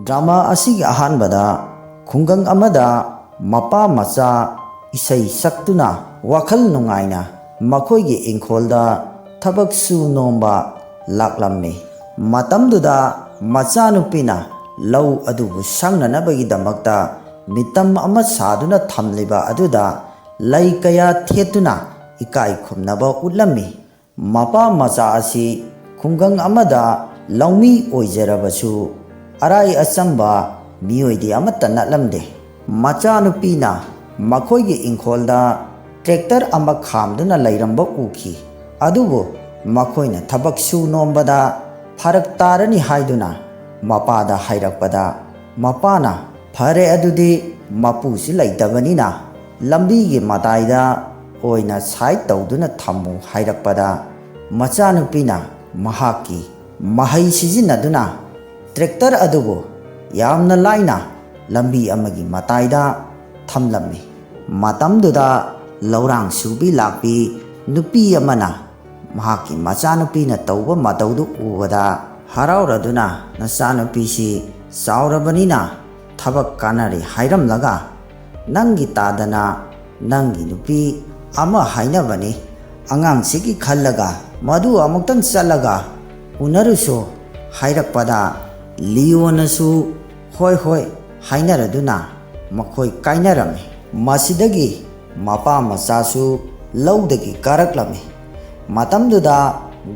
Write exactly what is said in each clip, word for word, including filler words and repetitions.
Drama ꯑꯁꯤꯒꯤ ꯑꯍꯥꯟꯕꯗ ꯈꯨꯡꯒꯪ ꯑꯃꯗ ꯃꯄꯥ ꯃꯆꯥ ꯏꯁꯩ ꯁꯛꯇꯨꯅ ꯋꯥꯈꯜ ꯅꯨꯡꯉꯥꯏꯅ ꯃꯈꯣꯏꯒꯤ ꯏꯪꯈꯣꯜꯗ ꯊꯕꯛ ꯁꯨ ꯅꯣꯝꯕ ꯂꯥꯛꯂꯝꯃꯤ꯫ ꯃꯇꯝꯗꯨꯗ ꯃꯆꯥꯅꯨꯄꯤꯅ ꯂꯧ ꯑꯗꯨꯕꯨ ꯁꯪꯅꯅꯕꯒꯤꯗꯃꯛꯇ ꯃꯤꯇꯝ ꯑꯃ ꯁꯥꯗꯨꯅ ꯊꯝꯂꯤꯕ ꯑꯗꯨꯗ ꯂꯩ ꯀꯌꯥ ꯊꯦꯠꯇꯨꯅ ꯏꯀꯥꯏ ꯈꯨꯝꯅꯕ ꯎꯠꯂꯝꯃꯤ꯫ ꯃꯄꯥ ꯃꯆꯥ ꯑꯁꯤ ꯈꯨꯡꯒꯪ ꯑꯃꯗ ꯂꯧꯃꯤ ꯑꯣꯏꯖꯔꯕꯁꯨ ꯑꯔꯥꯏ ꯑꯆꯝꯕ ꯃꯤꯑꯣꯏꯗꯤ ꯑꯃꯠꯇ ꯅꯠꯂꯝꯗꯦ꯫ ꯃꯆꯥꯅꯨꯄꯤꯅ ꯃꯈꯣꯏꯒꯤ ꯏꯪꯈꯣꯜꯗ ꯇ꯭ꯔꯦꯛꯇꯔ ꯑꯃ ꯈꯥꯝꯗꯨꯅ ꯂꯩꯔꯝꯕ ꯎꯈꯤ꯫ ꯑꯗꯨꯕꯨ ꯃꯈꯣꯏꯅ ꯊꯕꯛ ꯁꯨ ꯅꯣꯝꯕꯗ ꯐꯔꯛ ꯇꯥꯔꯅꯤ ꯍꯥꯏꯗꯨꯅ ꯃꯄꯥꯗ ꯍꯥꯏꯔꯛꯄꯗ, ꯃꯄꯥꯅ, "ꯐꯔꯦ, ꯑꯗꯨꯗꯤ ꯃꯄꯨꯁꯨ ꯂꯩꯇꯕꯅꯤꯅ ꯂꯝꯕꯤꯒꯤ ꯃꯇꯥꯏꯗ ꯑꯣꯏꯅ ꯁꯥꯏꯠ ꯇꯧꯗꯨꯅ ꯊꯝꯃꯨ" ꯍꯥꯏꯔꯛꯄꯗ, ꯃꯆꯥꯅꯨꯄꯤꯅ ꯃꯍꯥꯛꯀꯤ ꯃꯍꯩ ꯁꯤꯖꯤꯟꯅꯗꯨꯅ ꯇ꯭ꯔꯦꯛꯇꯔ ꯑꯗꯨꯕꯨ ꯌꯥꯝꯅ ꯂꯥꯏꯅ ꯂꯝꯕꯤ ꯑꯃꯒꯤ ꯃꯇꯥꯏꯗ ꯊꯝꯂꯝꯃꯤ꯫ ꯃꯇꯝꯗꯨꯗ ꯂꯧꯔꯥꯡ ꯁꯨꯕꯤ ꯂꯥꯛꯄꯤ ꯅꯨꯄꯤ ꯑꯃꯅ ꯃꯍꯥꯛꯀꯤ ꯃꯆꯥꯅꯨꯄꯤꯅ ꯇꯧꯕ ꯃꯇꯧꯗꯨ ꯎꯕꯗ ꯍꯔꯥꯎꯔꯗꯨꯅ, "ꯅꯆꯥꯅꯨꯄꯤꯁꯤ ꯆꯥꯎꯔꯕꯅꯤꯅ ꯊꯕꯛ ꯀꯥꯟꯅꯔꯦ ꯍꯥꯏꯔꯝꯂꯒ, ꯅꯪꯒꯤ ꯇꯥꯗꯅ ꯅꯪꯒꯤ ꯅꯨꯄꯤ ꯑꯃ ꯍꯥꯏꯅꯕꯅꯤ꯫ ꯑꯉꯥꯡꯁꯤꯒꯤ ꯈꯜꯂꯒ ꯃꯗꯨ ꯑꯃꯨꯛꯇꯪ ꯆꯠꯂꯒ ꯎꯅꯔꯨꯁꯣ" ꯍꯥꯏꯔꯛꯄꯗ, ꯂꯤꯌꯣꯅꯁꯨ "ꯍꯣꯏ, ꯍꯣꯏ" ꯍꯥꯏꯅꯔꯗꯨꯅ ꯃꯈꯣꯏ ꯀꯥꯏꯅꯔꯝꯃꯤ꯫ ꯃꯁꯤꯗꯒꯤ ꯃꯄꯥ ꯃꯆꯥꯁꯨ ꯂꯧꯗꯒꯤ ꯀꯥꯔꯛꯂꯝꯃꯤ꯫ ꯃꯇꯝꯗꯨꯗ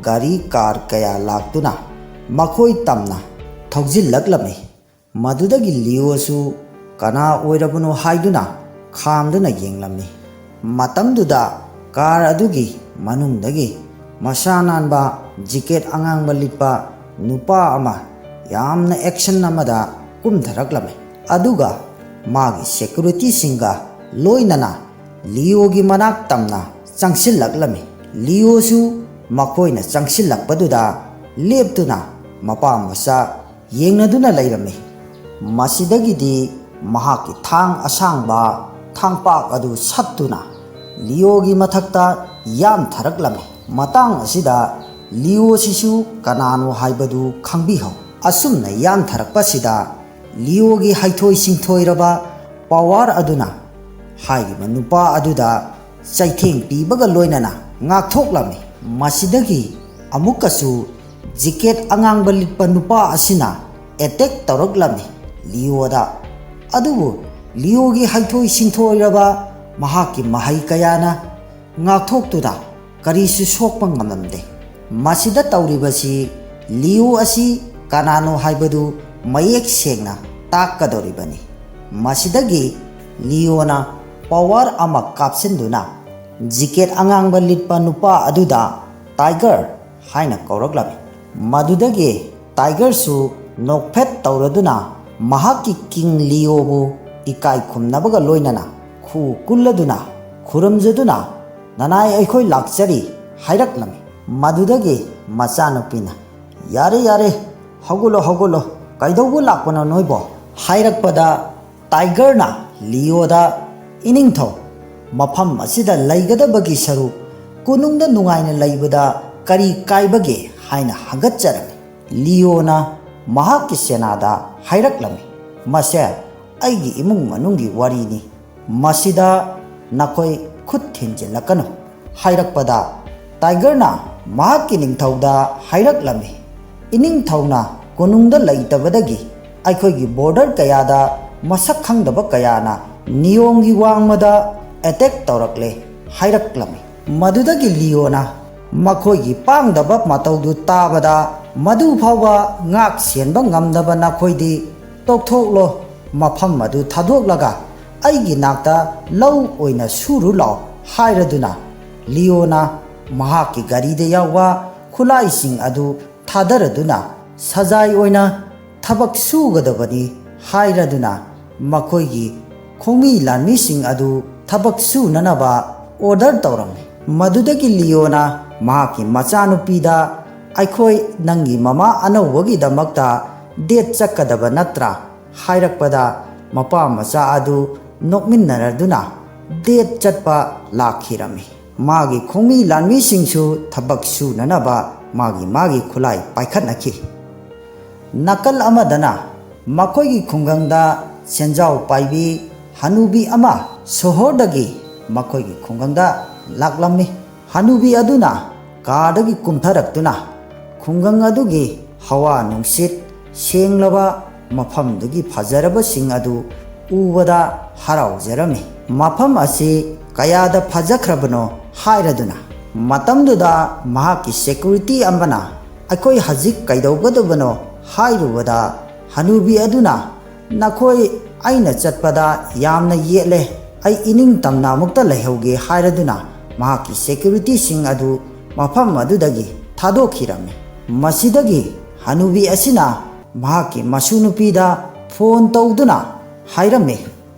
ꯒꯥꯔꯤ ꯀꯥꯔ ꯀꯌꯥ ꯂꯥꯛꯇꯨꯅ ꯃꯈꯣꯏ ꯇꯝꯅ ꯊꯧꯖꯤꯜꯂꯛꯂꯝꯃꯤ꯫ ꯃꯗꯨꯗꯒꯤ ꯂꯤꯌꯣꯁꯨ ꯀꯅꯥ ꯑꯣꯏꯔꯕꯅꯣ ꯍꯥꯏꯗꯨꯅ ꯈꯥꯝꯗꯨꯅ ꯌꯦꯡꯂꯝꯃꯤ꯫ ꯃꯇꯝꯗꯨꯗ ꯀꯥꯔ ꯑꯗꯨꯒꯤ ꯃꯅꯨꯡꯗꯒꯤ ꯃꯁꯥ ꯅꯥꯟꯕ, ꯖꯤꯀꯦꯠ ꯑꯉꯥꯡꯕ ꯂꯤꯠꯄ ꯅꯨꯄꯥ ꯑꯃ ꯌꯥꯝꯅ ꯑꯦꯛꯁꯟ ꯑꯃꯗ ꯀꯨꯝꯊꯔꯛꯂꯝꯃꯤ꯫ ꯑꯗꯨꯒ ꯃꯥꯒꯤ ꯁꯦꯀ꯭ꯌꯨꯔꯤꯇꯤꯁꯤꯡꯒ ꯂꯣꯏꯅꯅ ꯂꯤꯌꯣꯒꯤ ꯃꯅꯥꯛ ꯇꯝꯅ ꯆꯪꯁꯤꯜꯂꯛꯂꯝꯃꯤ꯫ ꯂꯤꯌꯣꯁꯨ ꯃꯈꯣꯏꯅ ꯆꯪꯁꯤꯜꯂꯛꯄꯗꯨꯗ ꯂꯦꯞꯇꯨꯅ ꯃꯄꯥ ꯃꯆꯥ ꯌꯦꯡꯅꯗꯨꯅ ꯂꯩꯔꯝꯃꯤ꯫ ꯃꯁꯤꯗꯒꯤꯗꯤ ꯃꯍꯥꯛꯀꯤ ꯊꯥꯡ ꯑꯁꯥꯡꯕ ꯊꯥꯡꯄꯥꯛ ꯑꯗꯨ ꯁꯠꯇꯨꯅ ꯂꯤꯌꯣꯒꯤ ꯃꯊꯛꯇ ꯌꯥꯝꯊꯔꯛꯂꯝꯃꯤ꯫ ꯃꯇꯥꯡ ꯑꯁꯤꯗ ꯂꯤꯌꯣꯁꯤꯁꯨ ꯀꯅꯥꯅꯣ ꯍꯥꯏꯕꯗꯨ ꯈꯪꯕꯤꯍꯧ꯫ ꯑꯁꯨꯝꯅ ꯌꯥꯟꯊꯔꯛꯄꯁꯤꯗ ꯂꯤꯑꯣꯒꯤ ꯍꯩꯊꯣꯏ ꯁꯤꯡꯊꯣꯏꯔꯕ ꯄꯋꯥꯔ ꯑꯗꯨꯅ ꯍꯥꯏꯔꯤꯕ ꯅꯨꯄꯥ ꯑꯗꯨꯗ ꯆꯩꯊꯦꯡ ꯄꯤꯕꯒ ꯂꯣꯏꯅꯅ ꯉꯥꯛꯊꯣꯛꯂꯝꯃꯤ꯫ ꯃꯁꯤꯗꯒꯤ ꯑꯃꯨꯛꯀꯁꯨ ꯖꯤꯀꯦꯠ ꯑꯉꯥꯡꯕ ꯂꯤꯠꯄ ꯅꯨꯄꯥ ꯑꯁꯤꯅ ꯑꯦꯇꯦꯛ ꯇꯧꯔꯛꯂꯝꯃꯤ ꯂꯤꯑꯣꯗ꯫ ꯑꯗꯨꯕꯨ ꯂꯤꯑꯣꯒꯤ ꯍꯩꯊꯣꯏ ꯁꯤꯡꯊꯣꯏꯔꯕ ꯃꯍꯥꯛꯀꯤ ꯃꯍꯩ ꯀꯌꯥꯅ ꯉꯥꯛꯊꯣꯛꯇꯨꯅ ꯀꯔꯤꯁꯨ ꯁꯣꯛꯄ ꯉꯝꯂꯝꯗꯦ꯫ ꯃꯁꯤꯗ ꯇꯧꯔꯤꯕꯁꯤ ꯂꯤꯑꯣ ꯑꯁꯤ ꯀꯅꯥꯅꯣ ꯍꯥꯏꯕꯗꯨ ꯃꯌꯦꯛ ꯁꯦꯡꯅ ꯇꯥꯛꯀꯗꯧꯔꯤꯕꯅꯤ꯫ ꯃꯁꯤꯗꯒꯤ ꯂꯤꯑꯣꯅ ꯄꯋꯥꯔ ꯑꯃ ꯀꯥꯞꯁꯤꯟꯗꯨꯅ ꯖꯤꯀꯦꯠ ꯑꯉꯥꯡꯕ ꯂꯤꯠꯄ ꯅꯨꯄꯥ ꯑꯗꯨꯗ ꯇꯥꯏꯒꯔ ꯍꯥꯏꯅ ꯀꯧꯔꯛꯂꯝꯃꯤ꯫ ꯃꯗꯨꯗꯒꯤ ꯇꯥꯏꯒꯔꯁꯨ ꯅꯣꯛꯐꯦꯠ ꯇꯧꯔꯗꯨꯅ ꯃꯍꯥꯛꯀꯤ ꯀꯤꯡ ꯂꯤꯑꯣꯕꯨ ꯏꯀꯥꯏ ꯈꯨꯝꯅꯕꯒ ꯂꯣꯏꯅꯅ ꯈꯨ ꯀꯨꯜꯂꯗꯨꯅ ꯈꯨꯔꯨꯝꯖꯗꯨꯅ "ꯅꯅꯥꯏ ꯑꯩꯈꯣꯏ ꯂꯥꯛꯆꯔꯤ" ꯍꯥꯏꯔꯛꯂꯝꯃꯤ꯫ ꯃꯗꯨꯗꯒꯤ ꯃꯆꯥꯅꯨꯄꯤꯅ "ꯌꯥꯔꯦ, ꯌꯥꯔꯦ, ꯍꯧꯒꯠꯂꯣ, ꯍꯧꯒꯠꯂꯣ, ꯀꯩꯗꯧꯕ ꯂꯥꯛꯄꯅꯣ ꯅꯣꯏꯕꯣ?" ꯍꯥꯏꯔꯛꯄꯗ ꯇꯥꯏꯒꯔꯅ ꯂꯤꯑꯣꯗ "ꯏꯅꯤꯡꯊꯧ, ꯃꯐꯝ ꯑꯁꯤꯗ ꯂꯩꯒꯗꯕꯒꯤ ꯁꯔꯨꯛ ꯀꯣꯅꯨꯡꯗ ꯅꯨꯡꯉꯥꯏꯅ ꯂꯩꯕꯗ ꯀꯔꯤ ꯀꯥꯏꯕꯒꯦ?" ꯍꯥꯏꯅ ꯍꯪꯒꯠꯆꯔꯝꯃꯤ꯫ ꯂꯤꯑꯣꯅ ꯃꯍꯥꯛꯀꯤ ꯁꯦꯅꯥꯗ ꯍꯥꯏꯔꯛꯂꯝꯃꯤ, "ꯃꯁꯦ ꯑꯩꯒꯤ ꯏꯃꯨꯡ ꯃꯅꯨꯡꯒꯤ ꯋꯥꯔꯤꯅꯤ, ꯃꯁꯤꯗ ꯅꯈꯣꯏ ꯈꯨꯠ ꯊꯤꯟꯖꯤꯜꯂꯛꯀꯅꯨ" ꯍꯥꯏꯔꯛꯄꯗ ꯇꯥꯏꯒꯔꯅ ꯃꯍꯥꯛꯀꯤ ꯅꯤꯡꯊꯧꯗ ꯍꯥꯏꯔꯛꯂꯝꯃꯤ, "ꯏꯅꯤꯡꯊꯧꯅ ꯀꯣꯅꯨꯡꯗ ꯂꯩꯇꯕꯗꯒꯤ ꯑꯩꯈꯣꯏꯒꯤ ꯕꯣꯔꯗꯔ ꯀꯌꯥꯗ ꯃꯁꯛ ꯈꯪꯗꯕ ꯀꯌꯥꯅ ꯅꯤꯌꯣꯡꯒꯤ ꯋꯥꯡꯃꯗ ꯑꯦꯇꯦꯛ ꯇꯧꯔꯛꯂꯦ" ꯍꯥꯏꯔꯛꯂꯝꯃꯤ꯫ ꯃꯗꯨꯗꯒꯤ ꯂꯤꯑꯣꯅ ꯃꯈꯣꯏꯒꯤ ꯄꯥꯡꯗꯕ ꯃꯇꯧꯗꯨ ꯇꯥꯕꯗ, "ꯃꯗꯨ ꯐꯥꯎꯕ ꯉꯥꯛ ꯁꯦꯟꯕ ꯉꯝꯗꯕ ꯅꯈꯣꯏꯗꯤ ꯇꯣꯛꯊꯣꯛꯂꯣ, ꯃꯐꯝ ꯑꯗꯨ ꯊꯥꯗꯣꯛꯂꯒ ꯑꯩꯒꯤ ꯅꯥꯛꯇ ꯂꯧ ꯑꯣꯏꯅ ꯁꯨꯔꯨ ꯂꯥꯛꯑꯣ" ꯍꯥꯏꯔꯗꯨꯅ ꯂꯤꯑꯣꯅ ꯃꯍꯥꯛꯀꯤ ꯒꯥꯔꯤꯗ ꯌꯥꯎꯕ ꯈꯨꯠꯂꯥꯏꯁꯤꯡ ꯑꯗꯨ ꯊꯥꯗꯔꯗꯨꯅ ꯁꯖꯥꯏ ꯑꯣꯏꯅ ꯊꯕꯛ ꯁꯨꯒꯗꯕꯅꯤ ꯍꯥꯏꯔꯗꯨꯅ ꯃꯈꯣꯏꯒꯤ ꯈꯣꯡꯃꯤ ꯂꯥꯟꯃꯤꯁꯤꯡ ꯑꯗꯨ ꯊꯕꯛ ꯁꯨꯅꯅꯕ ꯑꯣꯔꯗꯔ ꯇꯧꯔꯝꯃꯤ꯫ ꯃꯗꯨꯗꯒꯤ ꯂꯤꯑꯣꯅ ꯃꯍꯥꯛꯀꯤ ꯃꯆꯥꯅꯨꯄꯤꯗ, "ꯑꯩꯈꯣꯏ ꯅꯪꯒꯤ ꯃꯃꯥ ꯑꯅꯧꯕꯒꯤꯗꯃꯛꯇ ꯗꯦꯠ ꯆꯠꯀꯗꯕ ꯅꯠꯇ꯭ꯔꯥ?" ꯍꯥꯏꯔꯛꯄꯗ ꯃꯄꯥ ꯃꯆꯥ ꯑꯗꯨ ꯅꯣꯛꯃꯤꯟꯅꯔꯗꯨꯅ ꯗꯦꯠ ꯆꯠꯄ ꯂꯥꯛꯈꯤꯔꯝꯃꯤ꯫ ꯃꯥꯒꯤ ꯈꯣꯡꯃꯤ ꯂꯥꯟꯃꯤꯁꯤꯡꯁꯨ ꯊꯕꯛ ꯁꯨꯅꯅꯕ ꯃꯥꯒꯤ ꯃꯥꯒꯤ ꯈꯨꯠꯂꯥꯏ ꯄꯥꯏꯈꯠꯅꯈꯤ꯫ ꯅꯥꯀꯜ ꯑꯃꯗꯅ ꯃꯈꯣꯏꯒꯤ ꯈꯨꯡꯒꯪꯗ ꯁꯦꯟꯖꯥꯎ ꯄꯥꯏꯕꯤ ꯍꯅꯨꯕꯤ ꯑꯃ ꯁꯣꯍꯣꯔꯗꯒꯤ ꯃꯈꯣꯏꯒꯤ ꯈꯨꯡꯒꯪꯗ ꯂꯥꯛꯂꯝꯃꯤ꯫ ꯍꯅꯨꯕꯤ ꯑꯗꯨꯅ ꯀꯥꯔꯗꯒꯤ ꯀꯨꯝꯊꯔꯛꯇꯨꯅ ꯈꯨꯡꯒꯪ ꯑꯗꯨꯒꯤ ꯍꯋꯥ ꯅꯨꯡꯁꯤꯠ ꯁꯦꯡꯂꯕ ꯃꯐꯝꯗꯨꯒꯤ ꯐꯖꯔꯕꯁꯤꯡ ꯑꯗꯨ ꯎꯕꯗ ꯍꯔꯥꯎꯖꯔꯝꯃꯤ꯫ ꯃꯐꯝ ꯑꯁꯤ ꯀꯌꯥꯗ ꯐꯖꯈ꯭ꯔꯕꯅꯣ ꯍꯥꯏꯔꯗꯨꯅ꯫ ꯃꯇꯝꯗꯨꯗ ꯃꯍꯥꯛꯀꯤ ꯁꯦꯀ꯭ꯌꯨꯔꯤꯇꯤ ꯑꯃꯅ ꯑꯩꯈꯣꯏ ꯍꯧꯖꯤꯛ ꯀꯩꯗꯧꯒꯗꯕꯅꯣ ꯍꯥꯏꯔꯨꯕꯗ ꯍꯅꯨꯕꯤ ꯑꯗꯨꯅ ꯅꯈꯣꯏ ꯑꯩꯅ ꯆꯠꯄꯗ ꯌꯥꯝꯅ ꯌꯦꯠꯂꯦ, ꯑꯩ ꯏꯅꯤꯡ ꯇꯝꯅ ꯑꯃꯨꯛꯇ ꯂꯩꯍꯧꯒꯦ ꯍꯥꯏꯔꯗꯨꯅ ꯃꯍꯥꯛꯀꯤ ꯁꯦꯀ꯭ꯌꯨꯔꯤꯇꯤꯁꯤꯡ ꯑꯗꯨ ꯃꯐꯝ ꯑꯗꯨꯗꯒꯤ ꯊꯥꯗꯣꯛꯈꯤꯔꯝꯃꯤ꯫ ꯃꯁꯤꯗꯒꯤ ꯍꯅꯨꯕꯤ ꯑꯁꯤꯅ ꯃꯍꯥꯛꯀꯤ ꯃꯁꯨ ꯅꯨꯄꯤꯗ ꯐꯣꯟ ꯇꯧꯗꯨꯅ ꯍꯥꯏꯔꯝꯃꯤ,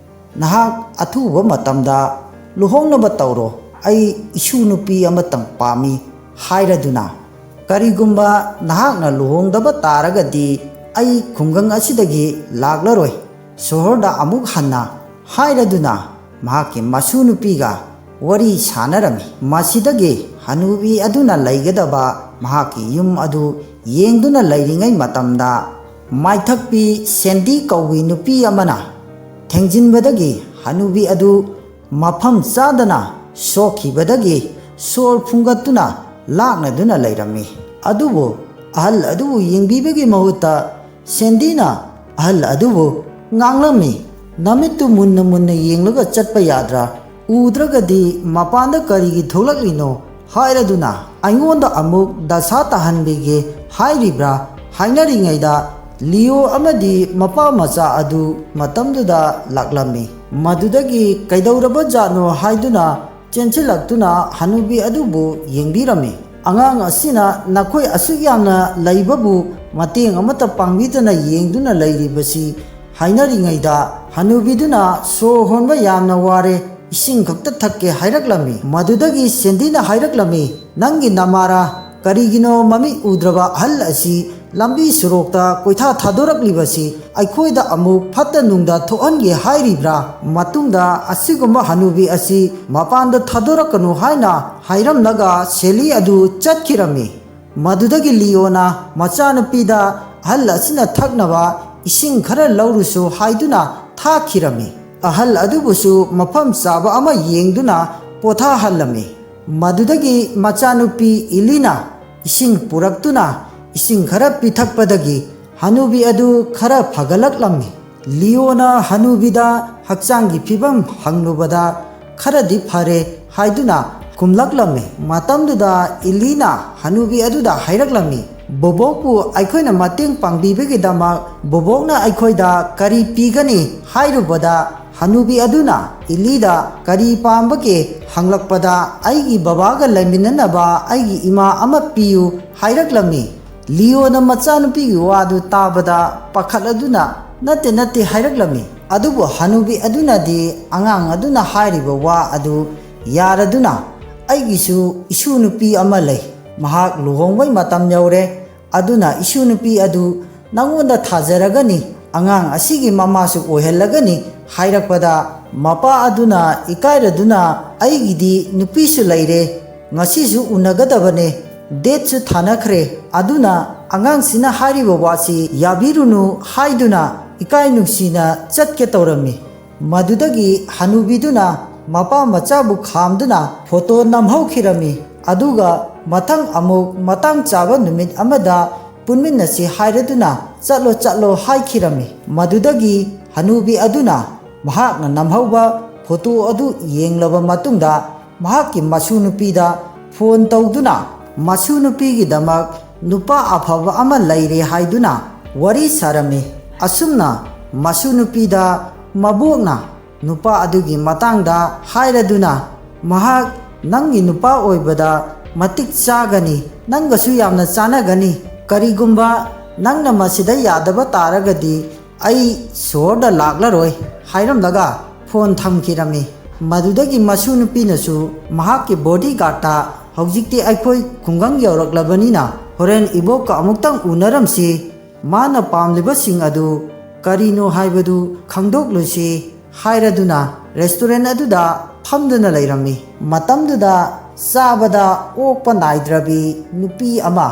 "ꯅꯍꯥꯛ ꯑꯊꯨꯕ ꯃꯇꯝꯗ ꯂꯨꯍꯣꯡꯅꯕ ꯇꯧꯔꯣ, ꯑꯩ ꯏꯁꯨ ꯅꯨꯄꯤ ꯑꯃꯇꯪ ꯄꯥꯝꯃꯤ" ꯍꯥꯏꯔꯗꯨꯅ꯫ "ꯀꯔꯤꯒꯨꯝꯕ ꯅꯍꯥꯛꯅ ꯂꯨꯍꯣꯡꯗꯕ ꯇꯥꯔꯒꯗꯤ ꯑꯩ ꯈꯨꯡꯒꯪ ꯑꯁꯤꯗꯒꯤ ꯂꯥꯛꯂꯔꯣꯏ, ꯁꯣꯍꯣꯔꯗ ꯑꯃꯨꯛ ꯍꯟꯅ" ꯍꯥꯏꯔꯗꯨꯅ ꯃꯍꯥꯛꯀꯤ ꯃꯁꯨ ꯅꯨꯄꯤꯒ ꯋꯥꯔꯤ ꯁꯥꯟꯅꯔꯝꯃꯤ꯫ ꯃꯁꯤꯗꯒꯤ ꯍꯅꯨꯕꯤ ꯑꯗꯨꯅ ꯂꯩꯒꯗꯕ ꯃꯍꯥꯛꯀꯤ ꯌꯨꯝ ꯑꯗꯨ ꯌꯦꯡꯗꯨꯅ ꯂꯩꯔꯤꯉꯩ ꯃꯇꯝꯗ ꯃꯥꯏꯊꯛꯄꯤ ꯁꯦꯟꯗꯤ ꯀꯧꯕꯤ ꯅꯨꯄꯤ ꯑꯃꯅ ꯊꯦꯡꯖꯤꯟꯕꯗꯒꯤ ꯍꯅꯨꯕꯤ ꯑꯗꯨ ꯃꯐꯝ ꯆꯥꯗꯅ ꯁꯣꯛꯈꯤꯕꯗꯒꯤ ꯁꯣꯔ ꯐꯨꯡꯒꯠꯇꯨꯅ ꯂꯥꯛꯅꯗꯨꯅ ꯂꯩꯔꯝꯃꯤ꯫ ꯑꯗꯨꯕꯨ ꯑꯍꯜ ꯑꯗꯨꯕꯨ ꯌꯦꯡꯕꯤꯕꯒꯤ ꯃꯍꯨꯠꯇ ꯁꯦꯟꯗꯤꯅ ꯑꯍꯜ ꯑꯗꯨꯕꯨ ꯉꯥꯡꯂꯝꯃꯤ, "ꯅꯃꯤꯠꯇꯨ ꯃꯨꯟꯅ ꯃꯨꯟꯅ ꯌꯦꯡꯂꯒ ꯆꯠꯄ ꯌꯥꯗ꯭ꯔꯥ? ꯎꯗ꯭ꯔꯒꯗꯤ ꯃꯄꯥꯟꯗ ꯀꯔꯤꯒꯤ ꯊꯣꯛꯂꯛꯂꯤꯅꯣ?" ꯍꯥꯏꯔꯗꯨꯅ ꯑꯩꯉꯣꯟꯗ ꯑꯃꯨꯛ ꯗꯁꯥ ꯇꯥꯍꯟꯕꯤꯒꯦ ꯍꯥꯏꯔꯤꯕ꯭ꯔꯥ ꯍꯥꯏꯅꯔꯤꯉꯩꯗ ꯂꯤꯑꯣ ꯑꯃꯗꯤ ꯃꯄꯥ ꯃꯆꯥ ꯑꯗꯨ ꯃꯇꯝꯗꯨꯗ ꯂꯥꯛꯂꯝꯃꯤ꯫ ꯃꯗꯨꯗꯒꯤ ꯀꯩꯗꯧꯔꯕ ꯖꯥꯠꯅꯣ ꯍꯥꯏꯗꯨꯅ ꯆꯦꯟꯁꯤꯜꯂꯛꯇꯨꯅ ꯍꯅꯨꯕꯤ ꯑꯗꯨꯕꯨ ꯌꯦꯡꯕꯤꯔꯝꯃꯤ꯫ "ꯑꯉꯥꯡ ꯑꯁꯤꯅ ꯅꯈꯣꯏ ꯑꯁꯨꯛ ꯌꯥꯝꯅ ꯂꯩꯕꯕꯨ ꯃꯇꯦꯡ ꯑꯃꯠꯇ ꯄꯥꯡꯕꯤꯗꯅ ꯌꯦꯡꯗꯨꯅ ꯂꯩꯔꯤꯕꯁꯤ" ꯍꯥꯏꯅꯔꯤꯉꯩꯗ ꯍꯅꯨꯕꯤꯗꯨꯅ ꯁꯣꯔ ꯍꯣꯟꯕ ꯌꯥꯝꯅ ꯋꯥꯔꯦ, ꯏꯁꯤꯡ ꯈꯛꯇ ꯊꯛꯀꯦ ꯍꯥꯏꯔꯛꯂꯝꯃꯤ꯫ ꯃꯗꯨꯗꯒꯤ ꯁꯦꯟꯗꯤꯅ ꯍꯥꯏꯔꯛꯂꯝꯃꯤ, "ꯅꯪꯒꯤ ꯅꯃꯥꯔꯥ? ꯀꯔꯤꯒꯤꯅꯣ ꯃꯃꯤꯠ ꯎꯗ꯭ꯔꯕ ꯑꯍꯜ ꯑꯁꯤ ꯂꯝꯕꯤ ꯁꯣꯔꯣꯛꯇ ꯀꯣꯏꯊꯥ ꯊꯥꯗꯣꯔꯛꯂꯤꯕꯁꯤ? ꯑꯩꯈꯣꯏꯗ ꯑꯃꯨꯛ ꯐꯠꯇ ꯅꯨꯡꯗ ꯊꯣꯛꯍꯟꯒꯦ ꯍꯥꯏꯔꯤꯕ꯭ꯔꯥ?" ꯃꯇꯨꯡꯗ ꯑꯁꯤꯒꯨꯝꯕ ꯍꯅꯨꯕꯤ ꯑꯁꯤ ꯃꯄꯥꯟꯗ ꯊꯥꯗꯣꯔꯛꯀꯅꯨ ꯍꯥꯏꯅ ꯍꯥꯏꯔꯝꯂꯒ ꯁꯦꯂꯤ ꯑꯗꯨ ꯆꯠꯈꯤꯔꯝꯃꯤ꯫ ꯃꯗꯨꯗꯒꯤ ꯂꯤꯑꯣꯅ ꯃꯆꯥꯅꯨꯄꯤꯗ ꯑꯍꯜ ꯑꯁꯤꯅ ꯊꯛꯅꯕ ꯏꯁꯤꯡ ꯈꯔ ꯂꯧꯔꯨꯁꯨ ꯍꯥꯏꯗꯨꯅ ꯊꯥꯈꯤꯔꯝꯃꯤ꯫ ꯑꯍꯜ ꯑꯗꯨꯕꯨꯁꯨ ꯃꯐꯝ ꯆꯥꯕ ꯑꯃ ꯌꯦꯡꯗꯨꯅ ꯄꯣꯊꯥꯍꯜꯂꯝꯃꯤ꯫ ꯃꯗꯨꯗꯒꯤ ꯃꯆꯥꯅꯨꯄꯤ ꯏꯂꯤꯅ ꯏꯁꯤꯡ ꯄꯨꯔꯛꯇꯨꯅ ꯏꯁꯤꯡ ꯈꯔ ꯄꯤꯊꯛꯄꯗꯒꯤ ꯍꯅꯨꯕꯤ ꯑꯗꯨ ꯈꯔ ꯐꯒꯠꯂꯛꯂꯝꯃꯤ꯫ ꯂꯤꯑꯣꯅ ꯍꯅꯨꯕꯤꯗ ꯍꯛꯆꯥꯡꯒꯤ ꯐꯤꯕꯝ ꯍꯪꯂꯨꯕꯗ ꯈꯔꯗꯤ ꯐꯔꯦ ꯍꯥꯏꯗꯨꯅ ꯈꯨꯝꯂꯛꯂꯝꯃꯤ꯫ ꯃꯇꯝꯗꯨꯗ ꯏꯂꯤꯅ ꯍꯅꯨꯕꯤ ꯑꯗꯨꯗ ꯍꯥꯏꯔꯛꯂꯝꯃꯤ, "ꯕꯣꯕꯣꯛꯄꯨ ꯑꯩꯈꯣꯏꯅ ꯃꯇꯦꯡ ꯄꯥꯡꯕꯤꯕꯒꯤꯗꯃꯛ ꯕꯣꯕꯣꯛꯅ ꯑꯩꯈꯣꯏꯗ ꯀꯔꯤ ꯄꯤꯒꯅꯤ?" ꯍꯥꯏꯔꯨꯕꯗ ꯍꯅꯨꯕꯤ ꯑꯗꯨꯅ ꯏꯂꯤꯗ ꯀꯔꯤ ꯄꯥꯝꯕꯒꯦ ꯍꯪꯂꯛꯄꯗ, "ꯑꯩꯒꯤ ꯕꯕꯥꯒ ꯂꯩꯃꯤꯟꯅꯅꯕ ꯑꯩꯒꯤ ꯏꯃꯥ ꯑꯃ ꯄꯤꯌꯨ" ꯍꯥꯏꯔꯛꯂꯝꯃꯤ꯫ ꯂꯤꯑꯣꯅ ꯃꯆꯥꯅꯨꯄꯤꯒꯤ ꯋꯥꯗꯨ ꯇꯥꯕꯗ ꯄꯥꯈꯠꯂꯗꯨꯅ "ꯅꯠꯇꯦ, ꯅꯠꯇꯦ" ꯍꯥꯏꯔꯛꯂꯝꯃꯤ꯫ ꯑꯗꯨꯕꯨ ꯍꯅꯨꯕꯤ ꯑꯗꯨꯅꯗꯤ ꯑꯉꯥꯡ ꯑꯗꯨꯅ ꯍꯥꯏꯔꯤꯕ ꯋꯥ ꯑꯗꯨ ꯌꯥꯔꯗꯨꯅ, "ꯑꯩꯒꯤꯁꯨ ꯏꯁꯨ ꯅꯨꯄꯤ ꯑꯃ ꯂꯩ, ꯃꯍꯥꯛ ꯂꯨꯍꯣꯡꯕꯩ ꯃꯇꯝ ꯌꯧꯔꯦ, ꯑꯗꯨꯅ ꯏꯁꯨ ꯅꯨꯄꯤ ꯑꯗꯨ ꯅꯪꯉꯣꯟꯗ ꯊꯥꯖꯔꯒꯅꯤ, ꯑꯉꯥꯡ ꯑꯁꯤꯒꯤ ꯃꯃꯥꯁꯨ ꯑꯣꯏꯍꯜꯂꯒꯅꯤ" ꯍꯥꯏꯔꯛꯄꯗ, ꯃꯄꯥ ꯑꯗꯨꯅ ꯏꯀꯥꯏꯔꯗꯨꯅ, "ꯑꯩꯒꯤꯗꯤ ꯅꯨꯄꯤꯁꯨ ꯂꯩꯔꯦ, ꯉꯁꯤꯁꯨ ꯎꯅꯒꯗꯕꯅꯦ, ꯗꯦꯠꯁꯨ ꯊꯥꯅꯈ꯭ꯔꯦ, ꯑꯗꯨꯅ ꯑꯉꯥꯡꯁꯤꯅ ꯍꯥꯏꯔꯤꯕ ꯋꯥꯁꯤ ꯌꯥꯕꯤꯔꯨꯅꯨ" ꯍꯥꯏꯗꯨꯅ ꯏꯀꯥꯏ ꯅꯨꯡꯁꯤꯅ ꯆꯠꯀꯦ ꯇꯧꯔꯝꯃꯤ꯫ ꯃꯗꯨꯗꯒꯤ ꯍꯅꯨꯕꯤꯗꯨꯅ ꯃꯄꯥ ꯃꯆꯥꯕꯨ ꯈꯥꯝꯗꯨꯅ ꯐꯣꯇꯣ ꯅꯝꯍꯧꯈꯤꯔꯝꯃꯤ꯫ ꯑꯗꯨꯒ ꯃꯊꯪ ꯑꯃꯨꯛ ꯃꯇꯥꯡ ꯆꯥꯕ ꯅꯨꯃꯤꯠ ꯑꯃꯗ ꯄꯨꯟꯃꯤꯟꯅꯁꯤ ꯍꯥꯏꯔꯗꯨꯅ "ꯆꯠꯂꯣ, ꯆꯠꯂꯣ" ꯍꯥꯏꯈꯤꯔꯝꯃꯤ꯫ ꯃꯗꯨꯗꯒꯤ ꯍꯅꯨꯕꯤ ꯑꯗꯨꯅ ꯃꯍꯥꯛꯅ ꯅꯝꯍꯧꯕ ꯐꯣꯇꯣ ꯑꯗꯨ ꯌꯦꯡꯂꯕ ꯃꯇꯨꯡꯗ, ꯃꯍꯥꯛꯀꯤ ꯃꯁꯨ ꯅꯨꯄꯤꯗ ꯐꯣꯟ ꯇꯧꯗꯨꯅ ꯃꯁꯨ ꯅꯨꯄꯤꯒꯤꯗꯃꯛ ꯅꯨꯄꯥ ꯑꯐꯕ ꯑꯃ ꯂꯩꯔꯦ ꯍꯥꯏꯗꯨꯅ ꯋꯥꯔꯤ ꯁꯥꯔꯝꯃꯤ꯫ ꯑꯁꯨꯝꯅ ꯃꯁꯨ ꯅꯨꯄꯤꯗ ꯃꯕꯣꯛꯅ ꯅꯨꯄꯥ ꯑꯗꯨꯒꯤ ꯃꯇꯥꯡꯗ ꯍꯥꯏꯔꯗꯨꯅ, "ꯃꯍꯥꯛ ꯅꯪꯒꯤ ꯅꯨꯄꯥ ꯑꯣꯏꯕꯗ ꯃꯇꯤꯛ ꯆꯥꯒꯅꯤ, ꯅꯪꯒꯁꯨ ꯌꯥꯝꯅ ꯆꯥꯟꯅꯒꯅꯤ꯫ ꯀꯔꯤꯒꯨꯝꯕ ꯅꯪꯅ ꯃꯁꯤꯗ ꯌꯥꯗꯕ ꯇꯥꯔꯒꯗꯤ ꯑꯩ ꯁꯣꯔꯗ ꯂꯥꯛꯂꯔꯣꯏ" ꯍꯥꯏꯔꯝꯂꯒ ꯐꯣꯟ ꯊꯝꯈꯤꯔꯝꯃꯤ꯫ ꯃꯗꯨꯗꯒꯤ ꯃꯁꯨ ꯅꯨꯄꯤꯅꯁꯨ ꯃꯍꯥꯛꯀꯤ ꯕꯣꯗꯤꯒꯥꯔꯗꯇ, "ꯍꯧꯖꯤꯛꯇꯤ ꯑꯩꯈꯣꯏ ꯈꯨꯡꯒꯪ ꯌꯧꯔꯛꯂꯕꯅꯤꯅ ꯍꯣꯔꯦꯟ ꯏꯕꯣꯛꯀ ꯑꯃꯨꯛꯇꯪ ꯎꯅꯔꯝꯁꯤ, ꯃꯥꯅ ꯄꯥꯝꯂꯤꯕꯁꯤꯡ ꯑꯗꯨ ꯀꯔꯤꯅꯣ ꯍꯥꯏꯕꯗꯨ ꯈꯪꯗꯣꯛꯂꯨꯁꯤ" ꯍꯥꯏꯔꯗꯨꯅ ꯔꯦꯁꯇꯨꯔꯦꯟ ꯑꯗꯨꯗ ꯐꯝꯗꯨꯅ ꯂꯩꯔꯝꯃꯤ꯫ ꯃꯇꯝꯗꯨꯗ ꯆꯥꯕꯗ ꯑꯣꯛꯄ ꯅꯥꯏꯗ꯭ꯔꯕꯤ ꯅꯨꯄꯤ ꯑꯃ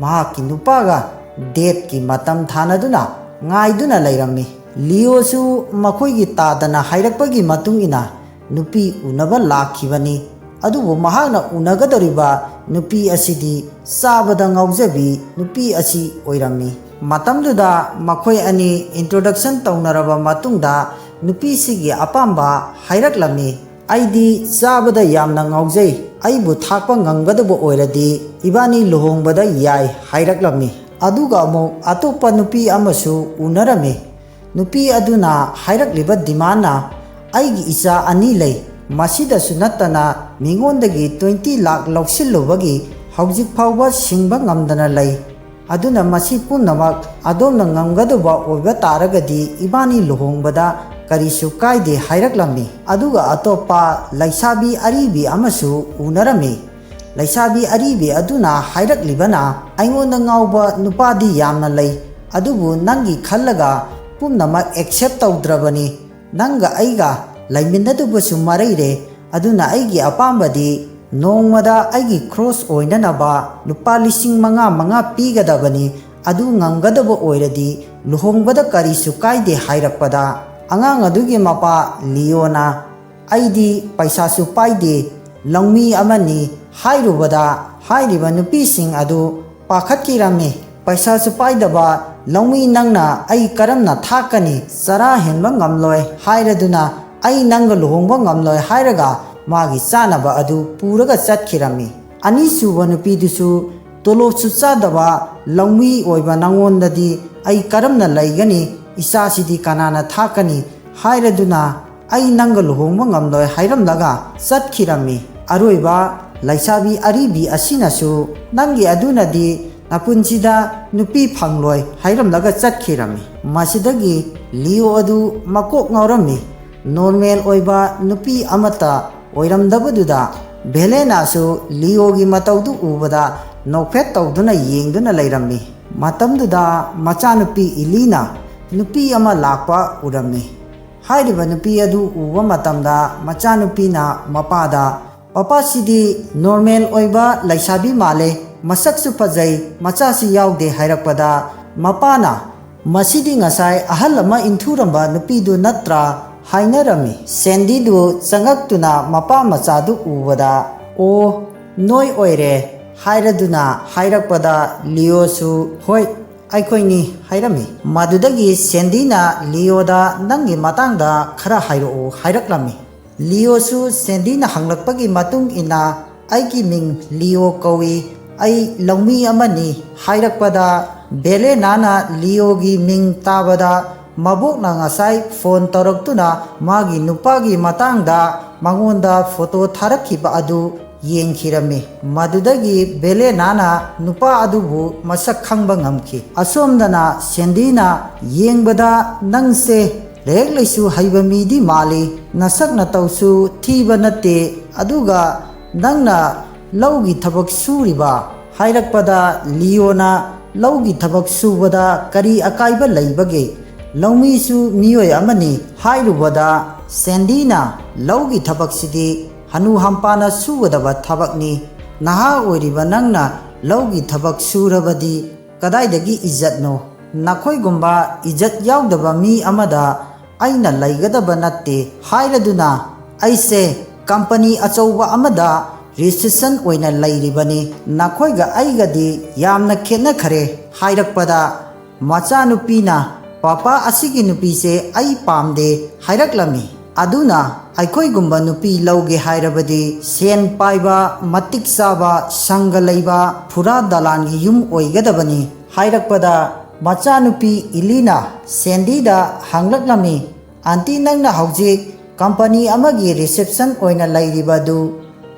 ꯃꯍꯥꯛꯀꯤ ꯅꯨꯄꯥꯒ ꯗꯦꯠꯀꯤ ꯃꯇꯝ ꯊꯥꯅꯗꯨꯅ ꯉꯥꯏꯗꯨꯅ ꯂꯩꯔꯝꯃꯤ꯫ ꯂꯤꯑꯣꯁꯨ ꯃꯈꯣꯏꯒꯤ ꯇꯥꯗꯅ ꯍꯥꯏꯔꯛꯄꯒꯤ ꯃꯇꯨꯡ ꯏꯟꯅ ꯅꯨꯄꯤ ꯎꯅꯕ ꯂꯥꯛꯈꯤꯕꯅꯤ꯫ ꯑꯗꯨꯕꯨ ꯃꯍꯥꯛꯅ ꯎꯅꯒꯗꯧꯔꯤꯕ ꯅꯨꯄꯤ ꯑꯁꯤꯗꯤ ꯆꯥꯕꯗ ꯉꯥꯎꯖꯕꯤ ꯅꯨꯄꯤ ꯑꯁꯤ ꯑꯣꯏꯔꯝꯃꯤ꯫ ꯃꯇꯝꯗꯨꯗ ꯃꯈꯣꯏ ꯑꯅꯤ introduction ꯇꯧꯅꯔꯕ ꯃꯇꯨꯡꯗ ꯅꯨꯄꯤꯁꯤꯒꯤ ꯑꯄꯥꯝꯕ ꯍꯥꯏꯔꯛꯂꯝꯃꯤ꯫ "ꯑꯩꯗꯤ ꯆꯥꯕꯗ ꯌꯥꯝꯅ ꯉꯥꯎꯖꯩ, ꯑꯩꯕꯨ ꯊꯥꯛꯄ ꯉꯝꯒꯗꯕ ꯑꯣꯏꯔꯗꯤ ꯏꯕꯥꯅꯤ ꯂꯨꯍꯣꯡꯕꯗ ꯌꯥꯏ" ꯍꯥꯏꯔꯛꯂꯝꯃꯤ꯫ ꯑꯗꯨꯒ ꯑꯃꯨꯛ ꯑꯇꯣꯞꯄ ꯅꯨꯄꯤ ꯑꯃꯁꯨ ꯎꯅꯔꯝꯃꯤ꯫ ꯅꯨꯄꯤ ꯑꯗꯨꯅ ꯍꯥꯏꯔꯛꯂꯤꯕ demandꯅ, "ꯑꯩꯒꯤ ꯏꯆꯥ ꯑꯅꯤ ꯂꯩ, ꯃꯁꯤꯗꯁꯨ ꯅꯠꯇꯅ ꯃꯤꯉꯣꯟꯗꯒꯤ twenty ꯂꯥꯛ ꯂꯧꯁꯤꯜꯂꯨꯕꯒꯤ ꯍꯧꯖꯤꯛ ꯐꯥꯎꯕ ꯁꯤꯡꯕ ꯉꯝꯗꯅ ꯂꯩ꯫ ꯑꯗꯨꯅ ꯃꯁꯤ ꯄꯨꯝꯅꯃꯛ ꯑꯗꯣꯝꯅ ꯉꯝꯒꯗꯧꯕ ꯑꯣꯏꯕ ꯇꯥꯔꯒꯗꯤ ꯏꯕꯥꯅꯤ ꯂꯨꯍꯣꯡꯕꯗ ꯀꯔꯤꯁꯨ ꯀꯥꯏꯗꯦ" ꯍꯥꯏꯔꯛꯂꯝꯃꯤ꯫ ꯑꯗꯨꯒ ꯑꯇꯣꯞꯄ ꯂꯩꯁꯥꯕꯤ ꯑꯔꯤꯕꯤ ꯑꯃꯁꯨ ꯎꯅꯔꯝꯃꯤ꯫ ꯂꯩꯁꯥꯕꯤ ꯑꯔꯤꯕꯤ ꯑꯗꯨꯅ ꯍꯥꯏꯔꯛꯂꯤꯕꯅ, "ꯑꯩꯉꯣꯟꯗ ꯉꯥꯎꯕ ꯅꯨꯄꯥꯗꯤ ꯌꯥꯝꯅ ꯂꯩ, ꯑꯗꯨꯕꯨ ꯅꯪꯒꯤ ꯈꯜꯂꯒ ꯄꯨꯝꯅꯃꯛ accept ꯇꯧꯗ꯭ꯔꯕꯅꯤ꯫ ꯅꯪꯒ ꯑꯩꯒ ꯂꯩꯃꯤꯟꯅꯗꯨꯕꯁꯨ ꯃꯔꯩꯔꯦ, ꯑꯗꯨꯅ ꯑꯩꯒꯤ ꯑꯄꯥꯝꯕꯗꯤ ꯅꯣꯡꯃꯗ ꯑꯩꯒꯤ ꯈ꯭ꯔꯣꯁ ꯑꯣꯏꯅꯅꯕ ꯂꯨꯄꯥ ꯂꯤꯁꯤꯡ ꯃꯉꯥ ꯃꯉꯥ ꯄꯤꯒꯗꯕꯅꯤ, ꯑꯗꯨ ꯉꯝꯒꯗꯕ ꯑꯣꯏꯔꯗꯤ ꯂꯨꯍꯣꯡꯕꯗ ꯀꯔꯤꯁꯨ ꯀꯥꯏꯗꯦ" ꯍꯥꯏꯔꯛꯄꯗ, ꯑꯉꯥꯡ ꯑꯗꯨꯒꯤ ꯃꯄꯥ ꯂꯤꯑꯣꯅ, "ꯑꯩꯗꯤ ꯄꯩꯁꯥꯁꯨ ꯄꯥꯏꯗꯦ, ꯂꯧꯃꯤ ꯑꯃꯅꯤ" ꯍꯥꯏꯔꯨꯕꯗ, ꯍꯥꯏꯔꯤꯕ ꯅꯨꯄꯤꯁꯤꯡ ꯑꯗꯨ ꯄꯥꯈꯠꯈꯤꯔꯝꯃꯤ꯫ "ꯄꯩꯁꯥꯁꯨ ꯄꯥꯏꯗꯕ ꯂꯧꯃꯤ ꯅꯪꯅ ꯑꯩ ꯀꯔꯝꯅ ꯊꯥꯛꯀꯅꯤ? ꯆꯔꯥ ꯍꯦꯟꯕ ꯉꯝꯂꯣꯏ" ꯍꯥꯏꯔꯗꯨꯅ, "ꯑꯩ ꯅꯪꯒ ꯂꯨꯍꯣꯡꯕ ꯉꯝꯂꯣꯏ" ꯍꯥꯏꯔꯒ ꯃꯥꯒꯤ ꯆꯥꯅꯕ ꯑꯗꯨ ꯄꯨꯔꯒ ꯆꯠꯈꯤꯔꯝꯃꯤ꯫ ꯑꯅꯤꯁꯨꯕ ꯅꯨꯄꯤꯗꯨꯁꯨ, "ꯇꯣꯂꯣꯞꯁꯨ ꯆꯥꯗꯕ ꯂꯧꯃꯤ ꯑꯣꯏꯕ ꯅꯉꯣꯟꯗꯗꯤ ꯑꯩ ꯀꯔꯝꯅ ꯂꯩꯒꯅꯤ? ꯏꯆꯥꯁꯤꯗꯤ ꯀꯅꯥꯅ ꯊꯥꯛꯀꯅꯤ?" ꯍꯥꯏꯔꯗꯨꯅ, "ꯑꯩ ꯅꯪꯒ ꯂꯨꯍꯣꯡꯕ ꯉꯝꯂꯣꯏ" ꯍꯥꯏꯔꯝꯂꯒ ꯆꯠꯈꯤꯔꯝꯃꯤ꯫ ꯑꯔꯣꯏꯕ ꯂꯩꯁꯥꯕꯤ ꯑꯔꯤꯕꯤ ꯑꯁꯤꯅꯁꯨ, "ꯅꯪꯒꯤ ꯑꯗꯨꯅꯗꯤ ꯅꯄꯨꯟꯁꯤꯗ ꯅꯨꯄꯤ ꯐꯪꯂꯣꯏ" ꯍꯥꯏꯔꯝꯂꯒ ꯆꯠꯈꯤꯔꯝꯃꯤ꯫ ꯃꯁꯤꯗꯒꯤ ꯂꯤꯑꯣ ꯑꯗꯨ ꯃꯀꯣꯛ ꯉꯥꯎꯔꯝꯃꯤ꯫ ꯅꯣꯔꯃꯦꯜ ꯑꯣꯏꯕ ꯅꯨꯄꯤ ꯑꯃꯠꯇ ꯑꯣꯏꯔꯝꯗꯕꯗꯨꯗ ꯚꯦꯂꯦꯅꯥꯁꯨ ꯂꯤꯑꯣꯒꯤ ꯃꯇꯧꯗꯨ ꯎꯕꯗ ꯅꯣꯛꯐꯦꯠ ꯇꯧꯗꯨꯅ ꯌꯦꯡꯗꯨꯅ ꯂꯩꯔꯝꯃꯤ꯫ ꯃꯇꯝꯗꯨꯗ ꯃꯆꯥꯅꯨꯄꯤ ꯏꯂꯤꯅ ꯅꯨꯄꯤ ꯑꯃ ꯂꯥꯛꯄ ꯎꯔꯝꯃꯤ꯫ ꯍꯥꯏꯔꯤꯕ ꯅꯨꯄꯤ ꯑꯗꯨ ꯎꯕ ꯃꯇꯝꯗ ꯃꯆꯥꯅꯨꯄꯤꯅ ꯃꯄꯥꯗ, "ꯄꯄꯥꯁꯤꯗꯤ ꯅꯣꯔꯃꯦꯜ ꯑꯣꯏꯕ ꯂꯩꯁꯥꯕꯤ ꯃꯥꯜꯂꯦ, ꯃꯁꯛꯁꯨ ꯐꯖꯩ, ꯃꯆꯥꯁꯨ ꯌꯥꯎꯗꯦ" ꯍꯥꯏꯔꯛꯄꯗ, ꯃꯄꯥꯅ "ꯃꯁꯤꯗꯤ ꯉꯁꯥꯏ ꯑꯍꯜ ꯑꯃ ꯏꯟꯊꯨꯔꯝꯕ ꯅꯨꯄꯤꯗꯨ ꯅꯠꯇ꯭ꯔꯥ?" ꯍꯥꯏꯅꯔꯝꯃꯤ꯫ ꯁꯦꯟꯗꯤꯗꯨ ꯆꯪꯉꯛꯇꯨꯅ ꯃꯄꯥ ꯃꯆꯥꯗꯨ ꯎꯕꯗ, "ꯑꯣ, ꯅꯣꯏ ꯑꯣꯏꯔꯦ" ꯍꯥꯏꯔꯗꯨꯅ ꯍꯥꯏꯔꯛꯄꯗ, ꯂꯤꯑꯣꯁꯨ "ꯍꯣꯏ, ꯑꯩꯈꯣꯏꯅꯤ" ꯍꯥꯏꯔꯝꯃꯤ꯫ ꯃꯗꯨꯗꯒꯤ ꯁꯦꯟꯗꯤꯅ ꯂꯤꯑꯣꯗ "ꯅꯪꯒꯤ ꯃꯇꯥꯡꯗ ꯈꯔ ꯍꯥꯏꯔꯛꯎ" ꯍꯥꯏꯔꯛꯂꯝꯃꯤ꯫ ꯂꯤꯑꯣꯁꯨ ꯁꯦꯟꯗꯤꯅ ꯍꯪꯂꯛꯄꯒꯤ ꯃꯇꯨꯡ ꯏꯟꯅ, "ꯑꯩꯒꯤ ꯃꯤꯡ ꯂꯤꯑꯣ ꯀꯧꯏ, ꯑꯩ ꯂꯧꯃꯤ ꯑꯃꯅꯤ" ꯍꯥꯏꯔꯛꯄꯗ, ꯕꯦꯂꯦꯅꯥꯅ ꯂꯤꯑꯣꯒꯤ ꯃꯤꯡ ꯇꯥꯕꯗ, ꯃꯕꯣꯛꯅ ꯉꯁꯥꯏ ꯐꯣꯟ ꯇꯧꯔꯛꯇꯨꯅ ꯃꯥꯒꯤ ꯅꯨꯄꯥꯒꯤ ꯃꯇꯥꯡꯗ ꯃꯉꯣꯟꯗ ꯐꯣꯇꯣ ꯊꯥꯔꯛꯈꯤꯕ ꯑꯗꯨ ꯌꯦꯡꯈꯤꯔꯝꯃꯤ꯫ ꯃꯗꯨꯗꯒꯤ ꯕꯦꯂꯦꯅꯥꯅ ꯅꯨꯄꯥ ꯑꯗꯨꯕꯨ ꯃꯁꯛ ꯈꯪꯕ ꯉꯝꯈꯤ꯫ ꯑꯁꯣꯝꯗꯅ ꯁꯦꯟꯗꯤꯅ ꯌꯦꯡꯕꯗ, "ꯅꯪꯁꯦ ꯂꯥꯏꯔꯤꯛ ꯂꯥꯏꯁꯨ ꯍꯩꯕ ꯃꯤꯗꯤ ꯃꯥꯜꯂꯤ, ꯅꯁꯛ ꯅꯇꯧꯁꯨ ꯊꯤꯕ ꯅꯠꯇꯦ, ꯑꯗꯨꯒ ꯅꯪꯅ ꯂꯧꯒꯤ ꯊꯕꯛ ꯁꯨꯔꯤꯕ" ꯍꯥꯏꯔꯛꯄꯗ, ꯂꯤꯑꯣꯅ "ꯂꯧꯒꯤ ꯊꯕꯛ ꯁꯨꯕꯗ ꯀꯔꯤ ꯑꯀꯥꯏꯕ ꯂꯩꯕꯒꯦ? ꯂꯧꯃꯤꯁꯨ ꯃꯤꯑꯣꯏ ꯑꯃꯅꯤ" ꯍꯥꯏꯔꯨꯕꯗ, ꯁꯦꯟꯗꯤꯅ, "ꯂꯧꯒꯤ ꯊꯕꯛꯁꯤꯗꯤ ꯍꯅꯨ ꯍꯝꯄꯥꯅ ꯁꯨꯒꯗꯕ ꯊꯕꯛꯅꯤ꯫ ꯅꯍꯥ ꯑꯣꯏꯔꯤꯕ ꯅꯪꯅ ꯂꯧꯒꯤ ꯊꯕꯛ ꯁꯨꯔꯕꯗꯤ ꯀꯗꯥꯏꯗꯒꯤ ꯏꯖꯠꯅꯣ? ꯅꯈꯣꯏꯒꯨꯝꯕ ꯏꯖꯠ ꯌꯥꯎꯗꯕ ꯃꯤ ꯑꯃꯗ ꯑꯩꯅ ꯂꯩꯒꯗꯕ ꯅꯠꯇꯦ" ꯍꯥꯏꯔꯗꯨꯅ, "ꯑꯩꯁꯦ ꯀꯝꯄꯅꯤ ꯑꯆꯧꯕ ꯑꯃꯗ ꯔꯤꯁꯦꯞꯁꯟ ꯑꯣꯏꯅ ꯂꯩꯔꯤꯕꯅꯤ꯫ ꯅꯈꯣꯏꯒ ꯑꯩꯒꯗꯤ ꯌꯥꯝꯅ ꯈꯦꯠꯅꯈ꯭ꯔꯦ" ꯍꯥꯏꯔꯛꯄꯗ, ꯃꯆꯥꯅꯨꯄꯤꯅ, "ꯄꯥꯄꯥ, ꯑꯁꯤꯒꯤ ꯅꯨꯄꯤꯁꯦ ꯑꯩ ꯄꯥꯝꯗꯦ" ꯍꯥꯏꯔꯛꯂꯝꯃꯤ꯫ ꯑꯗꯨꯅ ꯑꯩꯈꯣꯏꯒꯨꯝꯕ ꯅꯨꯄꯤ ꯂꯧꯒꯦ ꯍꯥꯏꯔꯕꯗꯤ ꯁꯦꯟ ꯄꯥꯏꯕ, ꯃꯇꯤꯛ ꯆꯥꯕ, ꯁꯪꯒ ꯂꯩꯕ, ꯐꯨꯔꯥ ꯗꯂꯥꯟꯒꯤ ꯌꯨꯝ ꯑꯣꯏꯒꯗꯕꯅꯤ ꯍꯥꯏꯔꯛꯄꯗ, ꯃꯆꯥꯅꯨꯄꯤ ꯏꯂꯤꯅ ꯁꯦꯟꯗꯤꯗ ꯍꯪꯂꯛꯂꯝꯃꯤ, "ꯑꯟꯇꯤ, ꯅꯪꯅ ꯍꯧꯖꯤꯛ ꯀꯝꯄꯅꯤ ꯑꯃꯒꯤ ꯔꯤꯁꯦꯞꯁꯟ ꯑꯣꯏꯅ ꯂꯩꯔꯤꯕ ꯑꯗꯨ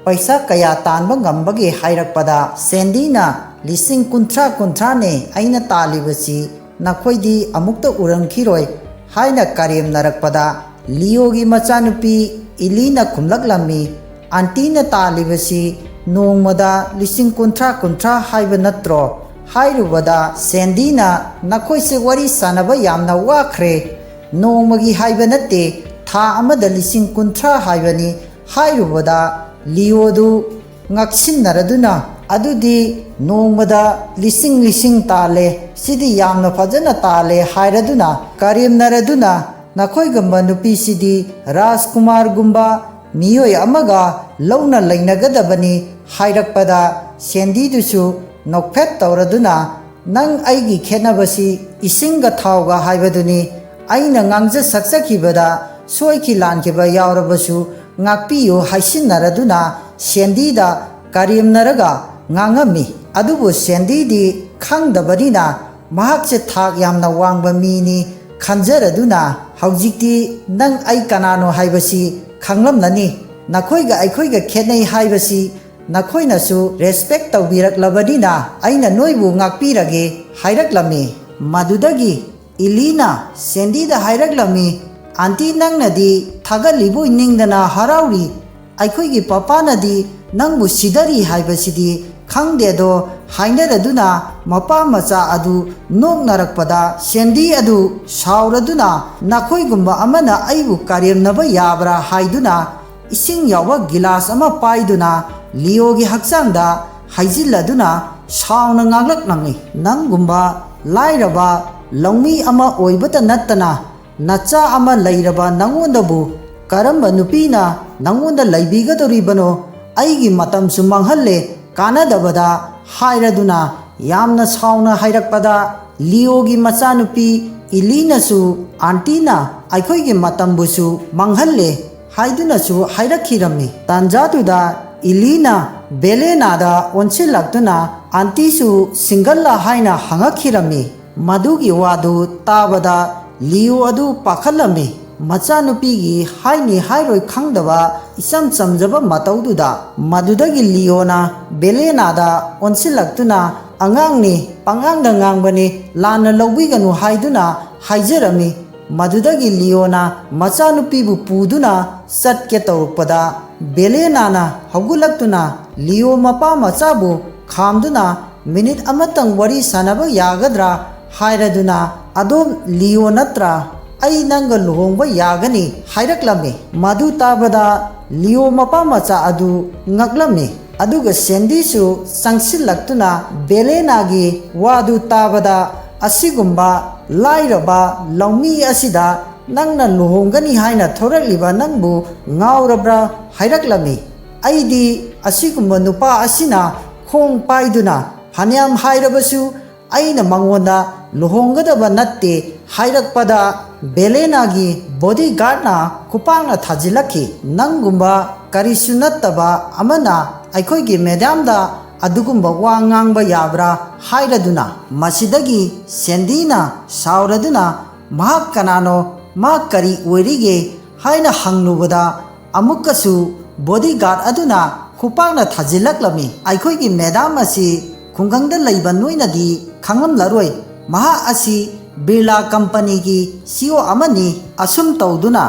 ꯄꯩꯁꯥ ꯀꯌꯥ ꯇꯥꯟꯕ ꯉꯝꯕꯒꯦ?" ꯍꯥꯏꯔꯛꯄꯗ, ꯁꯦꯟꯗꯤꯅ, "ꯂꯤꯁꯤꯡ ꯀꯨꯟꯊ꯭ꯔꯥ, ꯀꯨꯟꯊ꯭ꯔꯥꯅꯦ ꯑꯩꯅ ꯇꯥꯜꯂꯤꯕꯁꯤ, ꯅꯈꯣꯏꯗꯤ ꯑꯃꯨꯛꯇ ꯎꯔꯝꯈꯤꯔꯣꯏ" ꯍꯥꯏꯅ ꯀꯔꯦꯝꯅꯔꯛꯄꯗ, ꯂꯤꯑꯣꯒꯤ ꯃꯆꯥꯅꯨꯄꯤ ꯏꯂꯤꯅ ꯈꯨꯝꯂꯛꯂꯝꯃꯤ, "ꯑꯟꯇꯤꯅ ꯇꯥꯜꯂꯤꯕꯁꯤ ꯅꯣꯡꯃꯗ ꯂꯤꯁꯤꯡ ꯀꯨꯟꯊ꯭ꯔꯥ, ꯀꯨꯟꯊ꯭ꯔꯥ ꯍꯥꯏꯕ ꯅꯠꯇ꯭ꯔꯣ?" ꯍꯥꯏꯔꯨꯕꯗ, ꯁꯦꯟꯗꯤꯅ, "ꯅꯈꯣꯏꯁꯦ ꯋꯥꯔꯤ ꯁꯥꯟꯅꯕ ꯌꯥꯝꯅ ꯋꯥꯈ꯭ꯔꯦ꯫ ꯅꯣꯡꯃꯒꯤ ꯍꯥꯏꯕ ꯅꯠꯇꯦ, ꯊꯥ ꯑꯃꯗ ꯂꯤꯁꯤꯡ ꯀꯨꯟꯊ꯭ꯔꯥ ꯍꯥꯏꯕꯅꯤ" ꯍꯥꯏꯔꯨꯕꯗ, ꯂꯤꯑꯣꯗꯨ ꯉꯛꯁꯤꯟꯅꯔꯗꯨꯅ, "ꯑꯗꯨꯗꯤ ꯅꯣꯡꯃꯗ ꯂꯤꯁꯤꯡ ꯂꯤꯁꯤꯡ ꯇꯥꯜꯂꯦ, ꯁꯤꯗꯤ ꯌꯥꯝꯅ ꯐꯖꯅ ꯇꯥꯜꯂꯦ" ꯍꯥꯏꯔꯗꯨꯅ, ꯀꯔꯦꯝꯅꯔꯗꯨꯅ, "ꯅꯈꯣꯏꯒꯨꯝꯕ ꯅꯨꯄꯤꯁꯤꯗꯤ ꯔꯥꯖꯀꯨꯃꯥꯔꯒꯨꯝꯕ ꯃꯤꯑꯣꯏ ꯑꯃꯒ ꯂꯧꯅ ꯂꯩꯅꯒꯗꯕꯅꯤ" ꯍꯥꯏꯔꯛꯄꯗ, ꯁꯦꯟꯗꯤꯗꯨꯁꯨ ꯅꯣꯛꯐꯦꯠ ꯇꯧꯔꯗꯨꯅ, "ꯅꯪ ꯑꯩꯒꯤ ꯈꯦꯠꯅꯕꯁꯤ ꯏꯁꯤꯡꯒ ꯊꯥꯎꯒ ꯍꯥꯏꯕꯗꯨꯅꯤ꯫ ꯑꯩꯅ ꯉꯥꯡꯖ ꯁꯛꯆꯈꯤꯕꯗ ꯁꯣꯏꯈꯤ ꯂꯥꯟꯈꯤꯕ ꯌꯥꯎꯔꯕꯁꯨ ꯉꯥꯛꯄꯤꯌꯨ" ꯍꯥꯏꯁꯤꯟꯅꯔꯗꯨꯅ ꯁꯦꯟꯗꯤꯗ ꯀꯔꯦꯝꯅꯔꯒ ꯉꯥꯡꯉꯝꯃꯤ꯫ ꯑꯗꯨꯕꯨ ꯁꯦꯟꯗꯤꯗꯤ ꯈꯪꯗꯕꯅꯤꯅ, ꯃꯍꯥꯛꯁꯦ ꯊꯥꯛ ꯌꯥꯝꯅ ꯋꯥꯡꯕ ꯃꯤꯅꯤ ꯈꯟꯖꯔꯗꯨꯅ, "ꯍꯧꯖꯤꯛꯇꯤ ꯅꯪ ꯑꯩ ꯀꯅꯥꯅꯣ ꯍꯥꯏꯕꯁꯤ ꯈꯪꯂꯝꯂꯅꯤ꯫ ꯅꯈꯣꯏꯒ ꯑꯩꯈꯣꯏꯒ ꯈꯦꯠꯅꯩ ꯍꯥꯏꯕꯁꯤ ꯅꯈꯣꯏꯅꯁꯨ ꯔꯦꯁꯄꯦꯛ ꯇꯧꯕꯤꯔꯛꯂꯕꯅꯤꯅ ꯑꯩꯅ ꯅꯣꯏꯕꯨ ꯉꯥꯛꯄꯤꯔꯒꯦ" ꯍꯥꯏꯔꯛꯂꯝꯃꯤ꯫ ꯃꯗꯨꯗꯒꯤ ꯏꯂꯤꯅ ꯁꯦꯟꯗꯤꯗ ꯍꯥꯏꯔꯛꯂꯝꯃꯤ, "ꯑꯥꯟꯇꯤ, ꯅꯪꯅꯗꯤ ꯊꯥꯒꯠꯂꯤꯕꯣꯏ ꯅꯤꯡꯗꯅ ꯍꯔꯥꯎꯔꯤ, ꯑꯩꯈꯣꯏꯒꯤ ꯄꯄꯥꯅꯗꯤ ꯅꯪꯕꯨ ꯁꯤꯗꯔꯤ ꯍꯥꯏꯕꯁꯤꯗꯤ ꯈꯪꯗꯦꯗꯣ" ꯍꯥꯏꯅꯔꯗꯨꯅ ꯃꯄꯥ ꯃꯆꯥ ꯑꯗꯨ ꯅꯣꯛꯅꯔꯛꯄꯗ, ꯁꯦꯟꯗꯤ ꯑꯗꯨ ꯁꯥꯎꯔꯗꯨꯅ, "ꯅꯈꯣꯏꯒꯨꯝꯕ ꯑꯃꯅ ꯑꯩꯕꯨ ꯀꯔꯦꯝꯅꯕ ꯌꯥꯕ꯭ꯔꯥ?" ꯍꯥꯏꯗꯨꯅ ꯏꯁꯤꯡ ꯌꯥꯎꯕ ꯒꯤꯂꯥꯁ ꯑꯃ ꯄꯥꯏꯗꯨꯅ ꯂꯤꯑꯣꯒꯤ ꯍꯛꯆꯥꯡꯗ ꯍꯩꯖꯤꯜꯂꯗꯨꯅ ꯁꯥꯎꯅ ꯉꯥꯡꯂꯛꯂꯝꯃꯤ꯫ "ꯅꯪꯒꯨꯝꯕ ꯂꯥꯏꯔꯕ ꯂꯧꯃꯤ ꯑꯃ ꯑꯣꯏꯕꯇ ꯅꯠꯇꯅ, ꯅꯆꯥ ꯑꯃ ꯂꯩꯔꯕ ꯅꯪꯉꯣꯟꯗꯕꯨ ꯀꯔꯝꯕ ꯅꯨꯄꯤꯅ ꯅꯪꯉꯣꯟꯗ ꯂꯩꯕꯤꯒꯗꯧꯔꯤꯕꯅꯣ? ꯑꯩꯒꯤ ꯃꯇꯝꯁꯨ ꯃꯥꯡꯍꯜꯂꯦ, ꯀꯥꯟꯅꯗꯕꯗ" ꯍꯥꯏꯔꯗꯨꯅ ꯌꯥꯝꯅ ꯁꯥꯎꯅ ꯍꯥꯏꯔꯛꯄꯗ, ꯂꯤꯑꯣꯒꯤ ꯃꯆꯥꯅꯨꯄꯤ ꯏꯂꯤꯅꯁꯨ, "ꯑꯥꯟꯇꯤꯅ ꯑꯩꯈꯣꯏꯒꯤ ꯃꯇꯝꯕꯨꯁꯨ ꯃꯥꯡꯍꯜꯂꯦ" ꯍꯥꯏꯗꯨꯅꯁꯨ ꯍꯥꯏꯔꯛꯈꯤꯔꯝꯃꯤ꯫ ꯇꯥꯟꯖꯥꯗꯨꯗ ꯏꯂꯤꯅ ꯕꯦꯂꯦꯅꯥꯗ ꯑꯣꯟꯁꯤꯜꯂꯛꯇꯨꯅ, "ꯑꯥꯟꯇꯤꯁꯨ ꯁꯤꯡꯒꯜꯂ?" ꯍꯥꯏꯅ ꯍꯪꯉꯛꯈꯤꯔꯝꯃꯤ꯫ ꯃꯗꯨꯒꯤ ꯋꯥꯗꯨ ꯇꯥꯕꯗ ꯂꯤꯑꯣ ꯑꯗꯨ ꯄꯥꯈꯠꯂꯝꯃꯤ꯫ ꯃꯆꯥꯅꯨꯄꯤꯒꯤ ꯍꯥꯏꯅꯤ ꯍꯥꯏꯔꯣꯏ ꯈꯪꯗꯕ ꯏꯆꯝ ꯆꯝꯖꯕ ꯃꯇꯧꯗꯨꯗ꯫ ꯃꯗꯨꯗꯒꯤ ꯂꯤꯑꯣꯅ ꯕꯦꯂꯦꯅꯥꯗ ꯑꯣꯟꯁꯤꯜꯂꯛꯇꯨꯅ, "ꯑꯉꯥꯡꯅꯤ, ꯄꯉꯥꯡꯗ ꯉꯥꯡꯕꯅꯤ, ꯂꯥꯟꯅ ꯂꯧꯕꯤꯒꯅꯨ" ꯍꯥꯏꯗꯨꯅ ꯍꯥꯏꯖꯔꯝꯃꯤ꯫ ꯃꯗꯨꯗꯒꯤ ꯂꯤꯑꯣꯅ ꯃꯆꯥꯅꯨꯄꯤꯕꯨ ꯄꯨꯗꯨꯅ ꯆꯠꯀꯦ ꯇꯧꯔꯛꯄꯗ, ꯕꯦꯂꯦꯅꯥꯅ ꯍꯧꯒꯠꯂꯛꯇꯨꯅ ꯂꯤꯑꯣ ꯃꯄꯥ ꯃꯆꯥꯕꯨ ꯈꯥꯝꯗꯨꯅ, "ꯃꯤꯅꯤꯠ ꯑꯃꯇꯪ ꯋꯥꯔꯤ ꯁꯥꯟꯅꯕ ꯌꯥꯒꯗ꯭ꯔꯥ?" ꯍꯥꯏꯔꯗꯨꯅ, "ꯑꯗꯣꯝ ꯂꯤꯑꯣ ꯅꯠꯇ꯭ꯔꯥ? ꯑꯩ ꯅꯪꯒ ꯂꯨꯍꯣꯡꯕ ꯌꯥꯒꯅꯤ" ꯍꯥꯏꯔꯛꯂꯝꯃꯤ꯫ ꯃꯗꯨ ꯇꯥꯕꯗ ꯂꯤꯑꯣ ꯃꯄꯥ ꯃꯆꯥ ꯑꯗꯨ ꯉꯛꯂꯝꯃꯤ꯫ ꯑꯗꯨꯒ ꯁꯦꯟꯗꯤꯁꯨ ꯆꯪꯁꯤꯜꯂꯛꯇꯨꯅ ꯕꯦꯂꯦꯅꯥꯒꯤ ꯋꯥꯗꯨ ꯇꯥꯕꯗ, "ꯑꯁꯤꯒꯨꯝꯕ ꯂꯥꯏꯔꯕ ꯂꯧꯃꯤ ꯑꯁꯤꯗ ꯅꯪꯅ ꯂꯨꯍꯣꯡꯒꯅꯤ ꯍꯥꯏꯅ ꯊꯣꯔꯛꯂꯤꯕ ꯅꯪꯕꯨ ꯉꯥꯎꯔꯕ꯭ꯔꯥ?" ꯍꯥꯏꯔꯛꯂꯝꯃꯤ꯫ "ꯑꯩꯗꯤ ꯑꯁꯤꯒꯨꯝꯕ ꯅꯨꯄꯥ ꯑꯁꯤꯅ ꯈꯣꯡ ꯄꯥꯏꯗꯨꯅ ꯐꯅꯌꯥꯝ ꯍꯥꯏꯔꯕꯁꯨ ꯑꯩꯅ ꯃꯉꯣꯟꯗ ꯂꯨꯍꯣꯡꯒꯗꯕ ꯅꯠꯇꯦ" ꯍꯥꯏꯔꯛꯄꯗ, ꯕꯦꯂꯦꯅꯥꯒꯤ ꯕꯣꯗꯤꯒꯥꯔꯗꯅ ꯈꯨꯄꯥꯛꯅ ꯊꯥꯖꯤꯜꯂꯛꯈꯤ꯫ "ꯅꯪꯒꯨꯝꯕ ꯀꯔꯤꯁꯨ ꯅꯠꯇꯕ ꯑꯃꯅ ꯑꯩꯈꯣꯏꯒꯤ ꯃꯦꯗꯥꯝꯗ ꯑꯗꯨꯒꯨꯝꯕ ꯋꯥ ꯉꯥꯡꯕ ꯌꯥꯕ꯭ꯔꯥ?" ꯍꯥꯏꯔꯗꯨꯅ, ꯃꯁꯤꯗꯒꯤ ꯁꯦꯟꯗꯤꯅ ꯁꯥꯎꯔꯗꯨꯅ, "ꯃꯍꯥꯛ ꯀꯅꯥꯅꯣ? ꯃꯍꯥꯛ ꯀꯔꯤ ꯑꯣꯏꯔꯤꯒꯦ?" ꯍꯥꯏꯅ ꯍꯪꯂꯨꯕꯗ, ꯑꯃꯨꯛꯀꯁꯨ ꯕꯣꯗꯤꯒꯥꯔꯗ ꯑꯗꯨꯅ ꯈꯨꯄꯥꯛꯅ ꯊꯥꯖꯤꯜꯂꯛꯂꯝꯃꯤ꯫ "ꯑꯩꯈꯣꯏꯒꯤ ꯃꯦꯗꯥꯝ ꯑꯁꯤ ꯈꯨꯡꯒꯪꯗ ꯂꯩꯕ ꯅꯣꯏꯅꯗꯤ ꯈꯪꯂꯝꯂꯔꯣꯏ꯫ ꯃꯍꯥꯛ ꯑꯁꯤ ꯕꯤꯔꯂꯥ ꯀꯝꯄꯅꯤꯒꯤ ꯁꯤ ꯏ ꯑꯣ ꯑꯃꯅꯤ꯫" ꯑꯁꯨꯝ ꯇꯧꯗꯨꯅ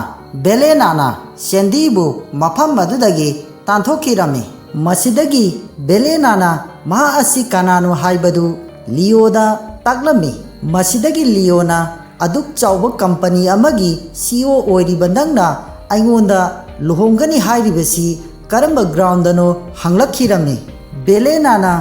ꯕꯦꯂꯦꯅꯥꯅ ꯁꯦꯟꯗꯤꯕꯨ ꯃꯐꯝ ꯑꯗꯨꯗꯒꯤ ꯇꯥꯟꯊꯣꯛꯈꯤꯔꯝꯃꯤ꯫ ꯃꯁꯤꯗꯒꯤ ꯕꯦꯂꯦꯅꯥꯅ ꯃꯍꯥꯛ ꯑꯁꯤ ꯀꯅꯥꯅꯣ ꯍꯥꯏꯕꯗꯨ ꯂꯤꯑꯣꯗ ꯇꯥꯛꯂꯝꯃꯤ꯫ ꯃꯁꯤꯗꯒꯤ ꯂꯤꯑꯣꯅ, "ꯑꯗꯨꯛ ꯆꯥꯎꯕ ꯀꯝꯄꯅꯤ ꯑꯃꯒꯤ ꯁꯤ ꯏ ꯑꯣ ꯑꯣꯏꯔꯤꯕ ꯅꯪꯅ ꯑꯩꯉꯣꯟꯗ ꯂꯨꯍꯣꯡꯒꯅꯤ ꯍꯥꯏꯔꯤꯕꯁꯤ ꯀꯔꯝꯕ ꯒ꯭ꯔꯥꯎꯟꯗꯅꯣ?" ꯍꯪꯂꯛꯈꯤꯔꯝꯃꯤ꯫ ꯕꯦꯂꯦꯅꯥꯅ,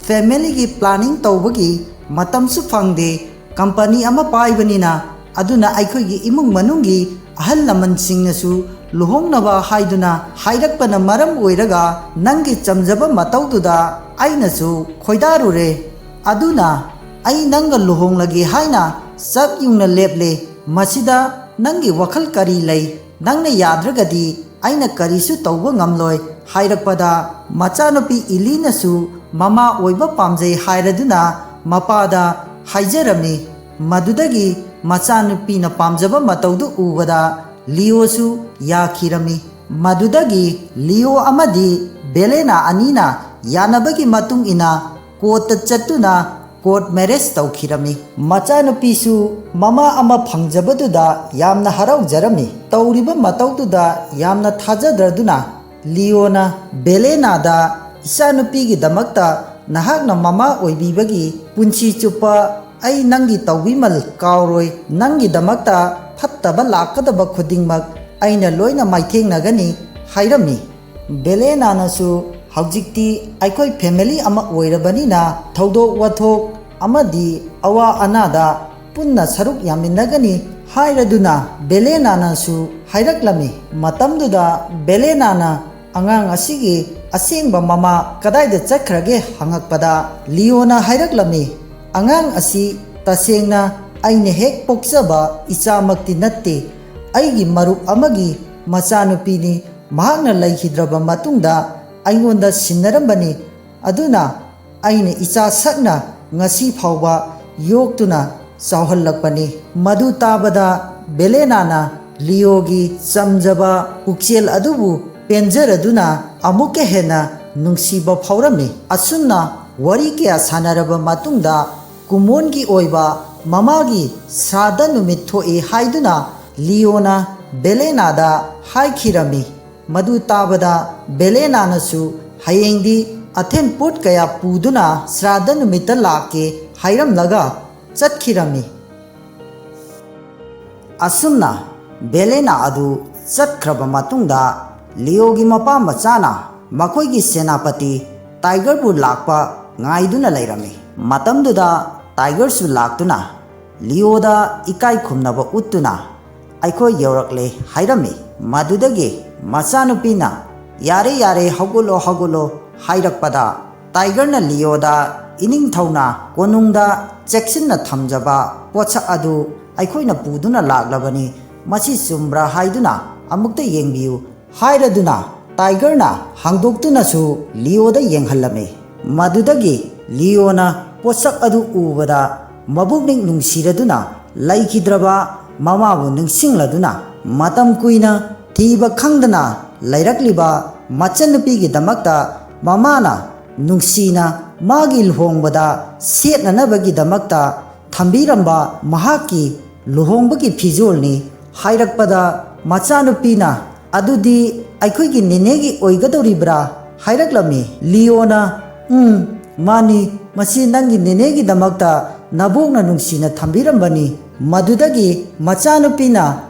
"ꯐꯦꯃꯤꯂꯤꯒꯤ ꯄ꯭ꯂꯥꯅꯤꯡ ꯇꯧꯕꯒꯤ ꯃꯇꯝꯁꯨ ꯐꯪꯗꯦ, ꯀꯝꯄꯅꯤ ꯑꯃ ꯄꯥꯏꯕꯅꯤꯅ, ꯑꯗꯨꯅ ꯑꯩꯈꯣꯏꯒꯤ ꯏꯃꯨꯡ ꯃꯅꯨꯡꯒꯤ ꯑꯍꯜ ꯂꯃꯟꯁꯤꯡꯅꯁꯨ ꯂꯨꯍꯣꯡꯅꯕ ꯍꯥꯏꯗꯨꯅ ꯍꯥꯏꯔꯛꯄꯅ ꯃꯔꯝ ꯑꯣꯏꯔꯒ ꯅꯪꯒꯤ ꯆꯝꯖꯕ ꯃꯇꯧꯗꯨꯗ ꯑꯩꯅꯁꯨ ꯈꯣꯏꯗꯥꯔꯨꯔꯦ꯫ ꯑꯗꯨꯅ ꯑꯩ ꯅꯪꯒ ꯂꯨꯍꯣꯡꯂꯒꯦ ꯍꯥꯏꯅ ꯆꯞ ꯌꯨꯡꯅ ꯂꯦꯞꯂꯦ꯫ ꯃꯁꯤꯗ ꯅꯪꯒꯤ ꯋꯥꯈꯜ ꯀꯔꯤ ꯂꯩ? ꯅꯪꯅ ꯌꯥꯗ꯭ꯔꯒꯗꯤ ꯑꯩꯅ ꯀꯔꯤꯁꯨ ꯇꯧꯕ ꯉꯝꯂꯣꯏ" ꯍꯥꯏꯔꯛꯄꯗ, ꯃꯆꯥꯅꯨꯄꯤ ꯏꯂꯤꯅꯁꯨ ꯃꯃꯥ ꯑꯣꯏꯕ ꯄꯥꯝꯖꯩ ꯍꯥꯏꯔꯗꯨꯅ ꯃꯄꯥꯗ ꯍꯥꯏꯖꯔꯝꯃꯤ꯫ ꯃꯗꯨꯗꯒꯤ ꯃꯆꯥꯅꯨꯄꯤꯅ ꯄꯥꯝꯖꯕ ꯃꯇꯧꯗꯨ ꯎꯕꯗ ꯂꯤꯑꯣꯁꯨ ꯌꯥꯈꯤꯔꯝꯃꯤ꯫ ꯃꯗꯨꯗꯒꯤ ꯂꯤꯑꯣ ꯑꯃꯗꯤ ꯕꯦꯂꯦꯅꯥ ꯑꯅꯤꯅ ꯌꯥꯅꯕꯒꯤ ꯃꯇꯨꯡ ꯏꯟꯅ ꯀꯣꯔꯠꯇ ꯆꯠꯇꯨꯅ ꯀꯣꯔꯠ ꯃꯦꯔꯦꯖ ꯇꯧꯈꯤꯔꯝꯃꯤ꯫ ꯃꯆꯥꯅꯨꯄꯤꯁꯨ ꯃꯃꯥ ꯑꯃ ꯐꯪꯖꯕꯗꯨꯗ ꯌꯥꯝꯅ ꯍꯔꯥꯎꯖꯔꯝꯃꯤ꯫ ꯇꯧꯔꯤꯕ ꯃꯇꯧꯗꯨꯗ ꯌꯥꯝꯅ ꯊꯥꯖꯗ꯭ꯔꯗꯨꯅ ꯂꯤꯑꯣꯅ ꯕꯦꯂꯦꯅꯥꯗ, "ꯏꯆꯥꯅꯨꯄꯤꯒꯤꯗꯃꯛꯇ ꯅꯍꯥꯛꯅ ꯃꯃꯥ ꯑꯣꯏꯕꯤꯕꯒꯤ ꯄꯨꯟꯁꯤ ꯆꯨꯞꯄ ꯑꯩ ꯅꯪꯒꯤ ꯇꯧꯕꯤꯃꯜ ꯀꯥꯎꯔꯣꯏ꯫ ꯅꯪꯒꯤꯗꯃꯛꯇ ꯐꯠꯇꯕ ꯂꯥꯛꯀꯗꯕ ꯈꯨꯗꯤꯡꯃꯛ ꯑꯩꯅ ꯂꯣꯏꯅ ꯃꯥꯏꯊꯦꯡꯅꯒꯅꯤ" ꯍꯥꯏꯔꯝꯃꯤ꯫ ꯕꯦꯂꯦꯅꯥꯅꯁꯨ ꯍꯧꯖꯤꯛꯇꯤ ꯑꯩꯈꯣꯏ ꯐꯦꯃꯤꯂꯤ ꯑꯃ ꯑꯣꯏꯔꯕꯅꯤꯅ ꯊꯧꯗꯣꯛ ꯋꯥꯊꯣꯛ ꯑꯃꯗꯤ ꯑꯋꯥ ꯑꯅꯥꯗ ꯄꯨꯟꯅ ꯁꯔꯨꯛ ꯌꯥꯃꯤꯟꯅꯒꯅꯤ ꯍꯥꯏꯔꯗꯨꯅ ꯕꯦꯂꯦꯅꯥꯅꯁꯨ ꯍꯥꯏꯔꯛꯂꯝꯃꯤ꯫ ꯃꯇꯝꯗꯨꯗ ꯕꯦꯂꯦꯅꯥꯅ ꯑꯉꯥꯡ ꯑꯁꯤꯒꯤ ꯑꯁꯦꯡꯕ ꯃꯃꯥ ꯀꯗꯥꯏꯗ ꯆꯠꯈ꯭ꯔꯒꯦ ꯍꯪꯉꯛꯄꯗ ꯂꯤꯌꯣꯅ ꯍꯥꯏꯔꯛꯂꯝꯃꯤ, "ꯑꯉꯥꯡ ꯑꯁꯤ ꯇꯁꯦꯡꯅ ꯑꯩꯅ ꯍꯦꯛ ꯄꯣꯛꯆꯕ ꯏꯆꯥꯃꯛꯇꯤ ꯅꯠꯇꯦ, ꯑꯩꯒꯤ ꯃꯔꯨꯞ ꯑꯃꯒꯤ ꯃꯆꯥꯅꯨꯄꯤꯅꯤ꯫ ꯃꯍꯥꯛꯅ ꯂꯩꯈꯤꯗ꯭ꯔꯕ ꯃꯇꯨꯡꯗ ꯑꯩꯉꯣꯟꯗ ꯁꯤꯟꯅꯔꯝꯕꯅꯤ꯫ ꯑꯗꯨꯅ ꯑꯩꯅ ꯏꯆꯥ ꯁꯛꯅ ꯉꯁꯤ ꯐꯥꯎꯕ ꯌꯣꯛꯇꯨꯅ ꯆꯥꯎꯍꯜꯂꯛꯄꯅꯤ꯫" ꯃꯗꯨ ꯇꯥꯕꯗ ꯕꯦꯂꯦꯅꯥꯅ ꯂꯤꯌꯣꯒꯤ ꯆꯝꯖꯕ ꯄꯨꯛꯆꯦꯜ ꯑꯗꯨꯕꯨ ꯄꯦꯟꯖꯔꯗꯨꯅ ꯑꯃꯨꯛꯀ ꯍꯦꯟꯅ ꯅꯨꯡꯁꯤꯕ ꯐꯥꯎꯔꯝꯃꯤ꯫ ꯑꯁꯨꯝꯅ ꯋꯥꯔꯤ ꯀꯌꯥ ꯁꯥꯟꯅꯔꯕ ꯃꯇꯨꯡꯗ ꯀꯨꯃꯣꯟꯒꯤ ꯑꯣꯏꯕ ꯃꯃꯥꯒꯤ ꯁ꯭ꯔꯥꯗ ꯅꯨꯃꯤꯠ ꯊꯣꯛꯏ ꯍꯥꯏꯗꯨꯅ ꯂꯤꯌꯣꯅ ꯕꯦꯂꯦꯅꯥꯗ ꯍꯥꯏꯈꯤꯔꯝꯃꯤ꯫ ꯃꯗꯨ ꯇꯥꯕꯗ ꯕꯦꯂꯦꯅꯥꯅꯁꯨ ꯍꯌꯦꯡꯗꯤ ꯑꯊꯦꯟ ꯄꯣꯠ ꯀꯌꯥ ꯄꯨꯗꯨꯅ ꯁ꯭ꯔꯥꯗ ꯅꯨꯃꯤꯠꯇ ꯂꯥꯛꯀꯦ ꯍꯥꯏꯔꯝꯂꯒ ꯆꯠꯈꯤꯔꯝꯃꯤ꯫ ꯑꯁꯨꯝꯅ ꯕꯦꯂꯦꯅꯥ ꯑꯗꯨ ꯆꯠꯈ꯭ꯔꯕ ꯃꯇꯨꯡꯗ ꯂꯤꯌꯣꯒꯤ ꯃꯄꯥ ꯃꯆꯥꯅ ꯃꯈꯣꯏꯒꯤ ꯁꯦꯅꯥꯄꯇꯤ ꯇꯥꯏꯒꯔꯕꯨ ꯂꯥꯛꯄ ꯉꯥꯏꯗꯨꯅ ꯂꯩꯔꯝꯃꯤ꯫ ꯃꯇꯝꯗꯨꯗ ꯇꯥꯏꯒꯔꯁꯨ ꯂꯥꯛꯇꯨꯅ ꯂꯤꯌꯣꯗ ꯏꯀꯥꯏ ꯈꯨꯝꯅꯕ ꯎꯠꯇꯨꯅ "ꯑꯩꯈꯣꯏ ꯌꯧꯔꯛꯂꯦ" ꯍꯥꯏꯔꯝꯃꯤ꯫ ꯃꯗꯨꯗꯒꯤ ꯃꯆꯥꯅꯨꯄꯤꯅ "ꯌꯥꯔꯦ, ꯌꯥꯔꯦ, ꯍꯧꯒꯠꯂꯣ, ꯍꯧꯒꯠꯂꯣ" ꯍꯥꯏꯔꯛꯄꯗ ꯇꯥꯏꯒꯔꯅ ꯂꯤꯌꯣꯗ ꯏꯅꯤꯡꯊꯧꯅ ꯀꯣꯅꯨꯡꯗ ꯆꯦꯛꯁꯤꯟꯅ ꯊꯝꯖꯕ ꯄꯣꯠꯁꯛ ꯑꯗꯨ ꯑꯩꯈꯣꯏꯅ ꯄꯨꯗꯨꯅ ꯂꯥꯛꯂꯕꯅꯤ, ꯃꯁꯤ ꯆꯨꯝꯕ꯭ꯔꯥ ꯍꯥꯏꯗꯨꯅ ꯑꯃꯨꯛꯇ ꯌꯦꯡꯕꯤꯌꯨ ꯍꯥꯏꯔꯗꯨꯅ ꯇꯥꯏꯒꯔꯅ ꯍꯥꯡꯗꯣꯛꯇꯨꯅꯁꯨ ꯂꯤꯌꯣꯗ ꯌꯦꯡꯍꯜꯂꯝꯃꯤ꯫ ꯃꯗꯨꯗꯒꯤ ꯂꯤꯌꯣꯅ ꯄꯣꯠꯁꯛ ꯑꯗꯨ ꯎꯕꯗ ꯃꯕꯨꯛꯅꯤꯡ ꯅꯨꯡꯁꯤꯔꯗꯨꯅ ꯂꯩꯈꯤꯗ꯭ꯔꯕ ꯃꯃꯥꯕꯨ ꯅꯤꯡꯁꯤꯡꯂꯗꯨꯅ ꯃꯇꯝ ꯀꯨꯏꯅ ꯊꯤꯕ ꯈꯪꯗꯅ ꯂꯩꯔꯛꯂꯤꯕ ꯃꯆꯟꯅꯨꯄꯤꯒꯤꯗꯃꯛꯇ ꯃꯃꯥꯅ ꯅꯨꯡꯁꯤꯅ ꯃꯥꯒꯤ ꯂꯨꯍꯣꯡꯕꯗ ꯁꯦꯠꯅꯅꯕꯒꯤꯗꯃꯛꯇ ꯊꯝꯕꯤꯔꯝꯕ ꯃꯍꯥꯛꯀꯤ ꯂꯨꯍꯣꯡꯕꯒꯤ ꯐꯤꯖꯣꯜꯅꯤ ꯍꯥꯏꯔꯛꯄꯗ ꯃꯆꯥꯅꯨꯄꯤꯅ "ꯑꯗꯨꯗꯤ ꯑꯩꯈꯣꯏꯒꯤ ꯅꯦꯅꯦꯒꯤ ꯑꯣꯏꯒꯗꯧꯔꯤꯕ꯭ꯔꯥ?" ꯍꯥꯏꯔꯛꯂꯝꯃꯤ꯫ ꯂꯤꯌꯣꯅ "ꯎꯝ, ꯃꯥꯅꯤ, ꯃꯁꯤ ꯅꯪꯒꯤ ꯅꯦꯅꯦꯒꯤꯗꯃꯛꯇ ꯅꯕꯣꯛꯅ ꯅꯨꯡꯁꯤꯅ ꯊꯝꯕꯤꯔꯝꯕꯅꯤ꯫" ꯃꯗꯨꯗꯒꯤ ꯃꯆꯥꯅꯨꯄꯤꯅ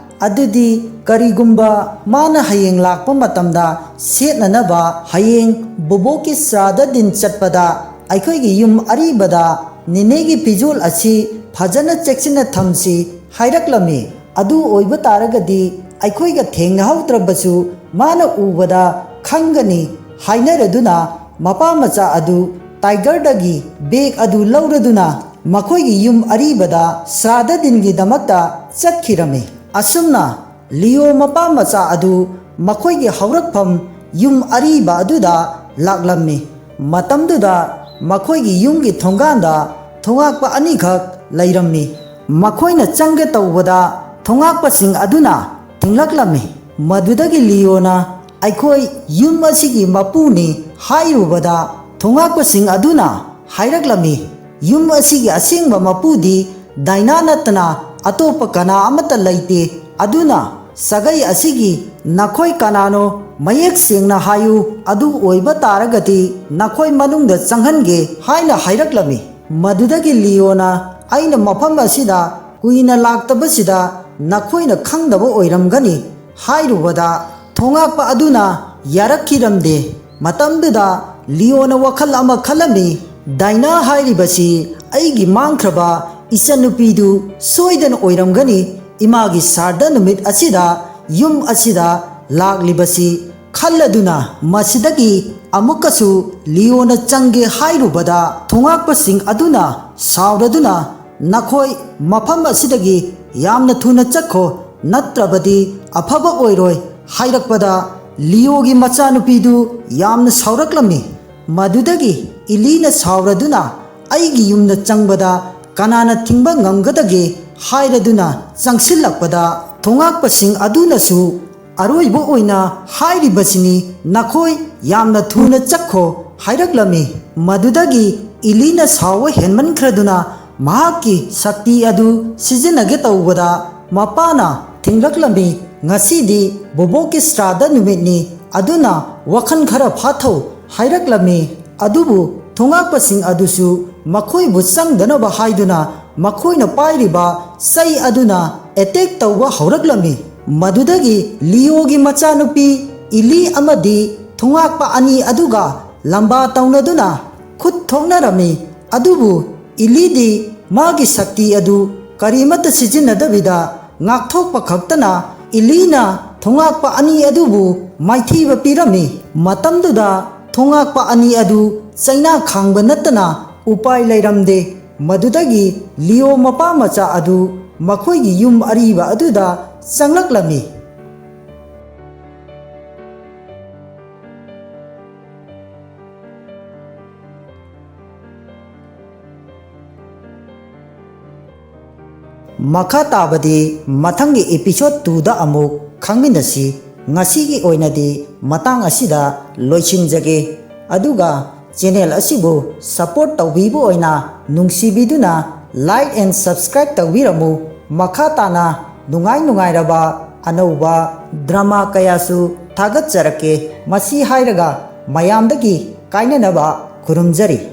ꯑꯗꯨꯗꯤ ꯀꯔꯤꯒꯨꯝꯕ ꯃꯥꯅ ꯍꯌꯦꯡ ꯂꯥꯛꯄ ꯃꯇꯝꯗ ꯁꯦꯠꯅꯅꯕ ꯍꯌꯦꯡ ꯕꯣꯕꯣꯛꯀꯤ ꯁ꯭ꯔꯥꯗ ꯗꯤꯟ ꯆꯠꯄꯗ ꯑꯩꯈꯣꯏꯒꯤ ꯌꯨꯝ ꯑꯔꯤꯕꯗ ꯅꯦꯅꯦꯒꯤ ꯐꯤꯖꯣꯜ ꯑꯁꯤ ꯐꯖꯅ ꯆꯦꯛꯁꯤꯟꯅ ꯊꯝꯁꯤ ꯍꯥꯏꯔꯛꯂꯝꯃꯤ꯫ ꯑꯗꯨ ꯑꯣꯏꯕ ꯇꯥꯔꯒꯗꯤ ꯑꯩꯈꯣꯏꯒ ꯊꯦꯡꯅꯍꯧꯗ꯭ꯔꯕꯁꯨ ꯃꯥꯅ ꯎꯕꯗ ꯈꯪꯒꯅꯤ ꯍꯥꯏꯅꯔꯗꯨꯅ ꯃꯄꯥ ꯃꯆꯥ ꯑꯗꯨ ꯇꯥꯏꯒꯔꯗꯒꯤ ꯕꯦꯒ ꯑꯗꯨ ꯂꯧꯔꯗꯨꯅ ꯃꯈꯣꯏꯒꯤ ꯌꯨꯝ ꯑꯔꯤꯕꯗ ꯁ꯭ꯔꯥꯗ ꯗꯤꯟꯒꯤꯗꯃꯛꯇ ꯆꯠꯈꯤꯔꯝꯃꯤ꯫ ꯑꯁꯨꯝꯅ ꯂꯤꯑꯣ ꯃꯄꯥ ꯃꯆꯥ ꯑꯗꯨ ꯃꯈꯣꯏꯒꯤ ꯍꯧꯔꯛꯐꯝ ꯌꯨꯝ ꯑꯔꯤꯕ ꯑꯗꯨꯗ ꯂꯥꯛꯂꯝꯃꯤ꯫ ꯃꯇꯝꯗꯨꯗ ꯃꯈꯣꯏꯒꯤ ꯌꯨꯝꯒꯤ ꯊꯣꯡꯒꯥꯟꯗ ꯊꯣꯉꯥꯛꯄ ꯑꯅꯤꯈꯛ ꯂꯩꯔꯝꯃꯤ꯫ ꯃꯈꯣꯏꯅ ꯆꯪꯒꯦ ꯇꯧꯕꯗ ꯊꯣꯉꯥꯛꯄꯁꯤꯡ ꯑꯗꯨꯅ ꯊꯤꯡꯂꯛꯂꯝꯃꯤ꯫ ꯃꯗꯨꯗꯒꯤ ꯂꯤꯑꯣꯅ ꯑꯩꯈꯣꯏ ꯌꯨꯝ ꯑꯁꯤꯒꯤ ꯃꯄꯨꯅꯤ ꯍꯥꯏꯔꯨꯕꯗ ꯊꯣꯉꯥꯛꯄꯁꯤꯡ ꯑꯗꯨꯅ ꯍꯥꯏꯔꯛꯂꯝꯃꯤ, ꯌꯨꯝ ꯑꯁꯤꯒꯤ ꯑꯁꯦꯡꯕ ꯃꯄꯨꯗꯤ ꯗꯥꯏꯅꯥ ꯅꯠꯇꯅ ꯑꯇꯣꯞꯄ ꯀꯅꯥ ꯑꯃꯠꯇ ꯂꯩꯇꯦ꯫ ꯑꯗꯨꯅ ꯁꯥꯒꯩ ꯑꯁꯤꯒꯤ ꯅꯈꯣꯏ ꯀꯅꯥꯅꯣ ꯃꯌꯦꯛ ꯁꯦꯡꯅ ꯍꯥꯏꯌꯨ, ꯑꯗꯨ ꯑꯣꯏꯕ ꯇꯥꯔꯒꯗꯤ ꯅꯈꯣꯏ ꯃꯅꯨꯡꯗ ꯆꯪꯍꯟꯒꯦ ꯍꯥꯏꯅ ꯍꯥꯏꯔꯛꯂꯝꯃꯤ꯫ ꯃꯗꯨꯗꯒꯤ ꯂꯤꯑꯣꯅ ꯑꯩꯅ ꯃꯐꯝ ꯑꯁꯤꯗ ꯀꯨꯏꯅ ꯂꯥꯛꯇꯕꯁꯤꯗ ꯅꯈꯣꯏꯅ ꯈꯪꯗꯕ ꯑꯣꯏꯔꯝꯒꯅꯤ ꯍꯥꯏꯔꯨꯕꯗ ꯊꯣꯉꯥꯛꯄ ꯑꯗꯨꯅ ꯌꯥꯔꯛꯈꯤꯔꯝꯗꯦ꯫ ꯃꯇꯝꯗꯨꯗ ꯂꯤꯑꯣꯅ ꯋꯥꯈꯜ ꯑꯃ ꯈꯜꯂꯝꯃꯤ, ꯗꯥꯏꯅꯥ ꯍꯥꯏꯔꯤꯕꯁꯤ ꯑꯩꯒꯤ ꯃꯥꯡꯈ꯭ꯔꯕ ꯏꯆꯟꯅꯨꯄꯤꯗꯨ ꯁꯣꯏꯗꯅ ꯑꯣꯏꯔꯝꯒꯅꯤ꯫ ꯏꯃꯥꯒꯤ ꯁꯥꯔꯗ ꯅꯨꯃꯤꯠ ꯑꯁꯤꯗ ꯌꯨꯝ ꯑꯁꯤꯗ ꯂꯥꯛꯂꯤꯕꯁꯤ ꯈꯜꯂꯗꯨꯅ ꯃꯁꯤꯗꯒꯤ ꯑꯃꯨꯛꯀꯁꯨ ꯂꯤꯑꯣꯅ ꯆꯪꯒꯦ ꯍꯥꯏꯔꯨꯕꯗ ꯊꯣꯉꯥꯛꯄꯁꯤꯡ ꯑꯗꯨꯅ ꯁꯥꯎꯔꯗꯨꯅ ꯅꯈꯣꯏ ꯃꯐꯝ ꯑꯁꯤꯗꯒꯤ ꯌꯥꯝꯅ ꯊꯨꯅ ꯆꯠꯈꯣ, ꯅꯠꯇ꯭ꯔꯕꯗꯤ ꯑꯐꯕ ꯑꯣꯏꯔꯣꯏ ꯍꯥꯏꯔꯛꯄꯗ ꯂꯤꯑꯣꯒꯤ ꯃꯆꯥꯅꯨꯄꯤꯗꯨ ꯌꯥꯝꯅ ꯁꯥꯎꯔꯛꯂꯝꯃꯤ꯫ ꯃꯗꯨꯗꯒꯤ ꯏꯂꯤꯅ ꯁꯥꯎꯔꯗꯨꯅ ꯑꯩꯒꯤ ꯌꯨꯝꯗ ꯆꯪꯕꯗ ꯀꯅꯥꯅ ꯊꯤꯡꯕ ꯉꯝꯒꯗꯒꯦ ꯍꯥꯏꯔꯗꯨꯅ ꯆꯪꯁꯤꯜꯂꯛꯄꯗ ꯊꯣꯉꯥꯛꯄꯁꯤꯡ ꯑꯗꯨꯅꯁꯨ ꯑꯔꯣꯏꯕ ꯑꯣꯏꯅ ꯍꯥꯏꯔꯤꯕꯁꯤꯅꯤ, ꯅꯈꯣꯏ ꯌꯥꯝꯅ ꯊꯨꯅ ꯆꯠꯈꯣ ꯍꯥꯏꯔꯛꯂꯝꯃꯤ꯫ ꯃꯗꯨꯗꯒꯤ ꯏꯂꯤꯅ ꯁꯥꯎꯕ ꯍꯦꯟꯃꯟꯈ꯭ꯔꯗꯨꯅ ꯃꯍꯥꯛꯀꯤ ꯁꯛꯇꯤ ꯑꯗꯨ ꯁꯤꯖꯤꯟꯅꯒꯦ ꯇꯧꯕꯗ ꯃꯄꯥꯅ ꯊꯤꯡꯂꯛꯂꯝꯃꯤ, ꯉꯁꯤꯗꯤ ꯕꯣꯕꯣꯛꯀꯤ ꯁ꯭ꯔꯥꯗ ꯅꯨꯃꯤꯠꯅꯤ, ꯑꯗꯨꯅ ꯋꯥꯈꯜ ꯈꯔ ꯐꯥꯊꯧ ꯍꯥꯏꯔꯛꯂꯝꯃꯤ꯫ ꯑꯗꯨꯕꯨ ꯊꯣꯉꯥꯛꯄꯁꯤꯡ ꯑꯗꯨꯁꯨ ꯃꯈꯣꯏꯕꯨ ꯆꯪꯗꯅꯕ ꯍꯥꯏꯗꯨꯅ ꯃꯈꯣꯏꯅ ꯄꯥꯏꯔꯤꯕ ꯆꯩ ꯑꯗꯨꯅ ꯑꯦꯇꯦꯛ ꯇꯧꯕ ꯍꯧꯔꯛꯂꯝꯃꯤ꯫ ꯃꯗꯨꯗꯒꯤ ꯂꯤꯑꯣꯒꯤ ꯃꯆꯥꯅꯨꯄꯤ ꯏꯂꯤ ꯑꯃꯗꯤ ꯊꯣꯉꯥꯛꯄ ꯑꯅꯤ ꯑꯗꯨꯒ ꯂꯝꯕꯥ ꯇꯧꯅꯗꯨꯅ ꯈꯨꯠ ꯊꯣꯛꯅꯔꯝꯃꯤ꯫ ꯑꯗꯨꯕꯨ ꯏꯂꯤꯗꯤ ꯃꯥꯒꯤ ꯁꯛꯇꯤ ꯑꯗꯨ ꯀꯔꯤꯃꯠꯇ ꯁꯤꯖꯤꯟꯅꯗꯕꯤꯗ ꯉꯥꯛꯊꯣꯛꯄ ꯈꯛꯇꯅ ꯏꯂꯤꯅ ꯊꯣꯉꯥꯛꯄ ꯑꯅꯤ ꯑꯗꯨꯕꯨ ꯃꯥꯏꯊꯤꯕ ꯄꯤꯔꯝꯃꯤ꯫ ꯃꯇꯝꯗꯨꯗ ꯊꯣꯉꯥꯛꯄ ꯑꯅꯤ ꯑꯗꯨ ꯆꯩꯅꯥ ꯈꯥꯡꯕ ꯅꯠꯇꯅ ꯎꯄꯥꯏ ꯂꯩꯔꯝꯗꯦ꯫ ꯃꯗꯨꯗꯒꯤ ꯂꯤꯑꯣ ꯃꯄꯥ ꯃꯆꯥ ꯑꯗꯨ ꯃꯈꯣꯏꯒꯤ ꯌꯨꯝ ꯑꯔꯤꯕ ꯑꯗꯨꯗ ꯆꯪꯂꯛꯂꯝꯃꯤ꯫ ꯃꯈꯥ ꯇꯥꯕꯗꯤ ꯃꯊꯪꯒꯤ episode two ꯗ ꯑꯃꯨꯛ ꯈꯪꯃꯤꯟꯅꯁꯤ꯫ ꯉꯁꯤꯒꯤ ꯑꯣꯏꯅꯗꯤ ꯃꯇꯥꯡ ꯑꯁꯤꯗ ꯂꯣꯏꯁꯤꯟꯖꯒꯦ꯫ ꯑꯗꯨꯒ channel ꯑꯁꯤꯕꯨ support ꯇꯧꯕꯤꯕ ꯑꯣꯏꯅ ꯅꯨꯡꯁꯤꯕꯤꯗꯨꯅ like and subscribe ꯇꯧꯕꯤꯔꯝꯃꯨ꯫ ꯃꯈꯥ ꯇꯥꯅ ꯅꯨꯡꯉꯥꯏ ꯅꯨꯡꯉꯥꯏꯔꯕ ꯑꯅꯧꯕ drama ꯀꯌꯥꯁꯨ ꯊꯥꯒꯠꯆꯔꯛꯀꯦ꯫ ꯃꯁꯤ ꯍꯥꯏꯔꯒ ꯃꯌꯥꯝꯗꯒꯤ ꯀꯥꯏꯅꯅꯕ ꯈꯨꯔꯨꯝꯖꯔꯤ꯫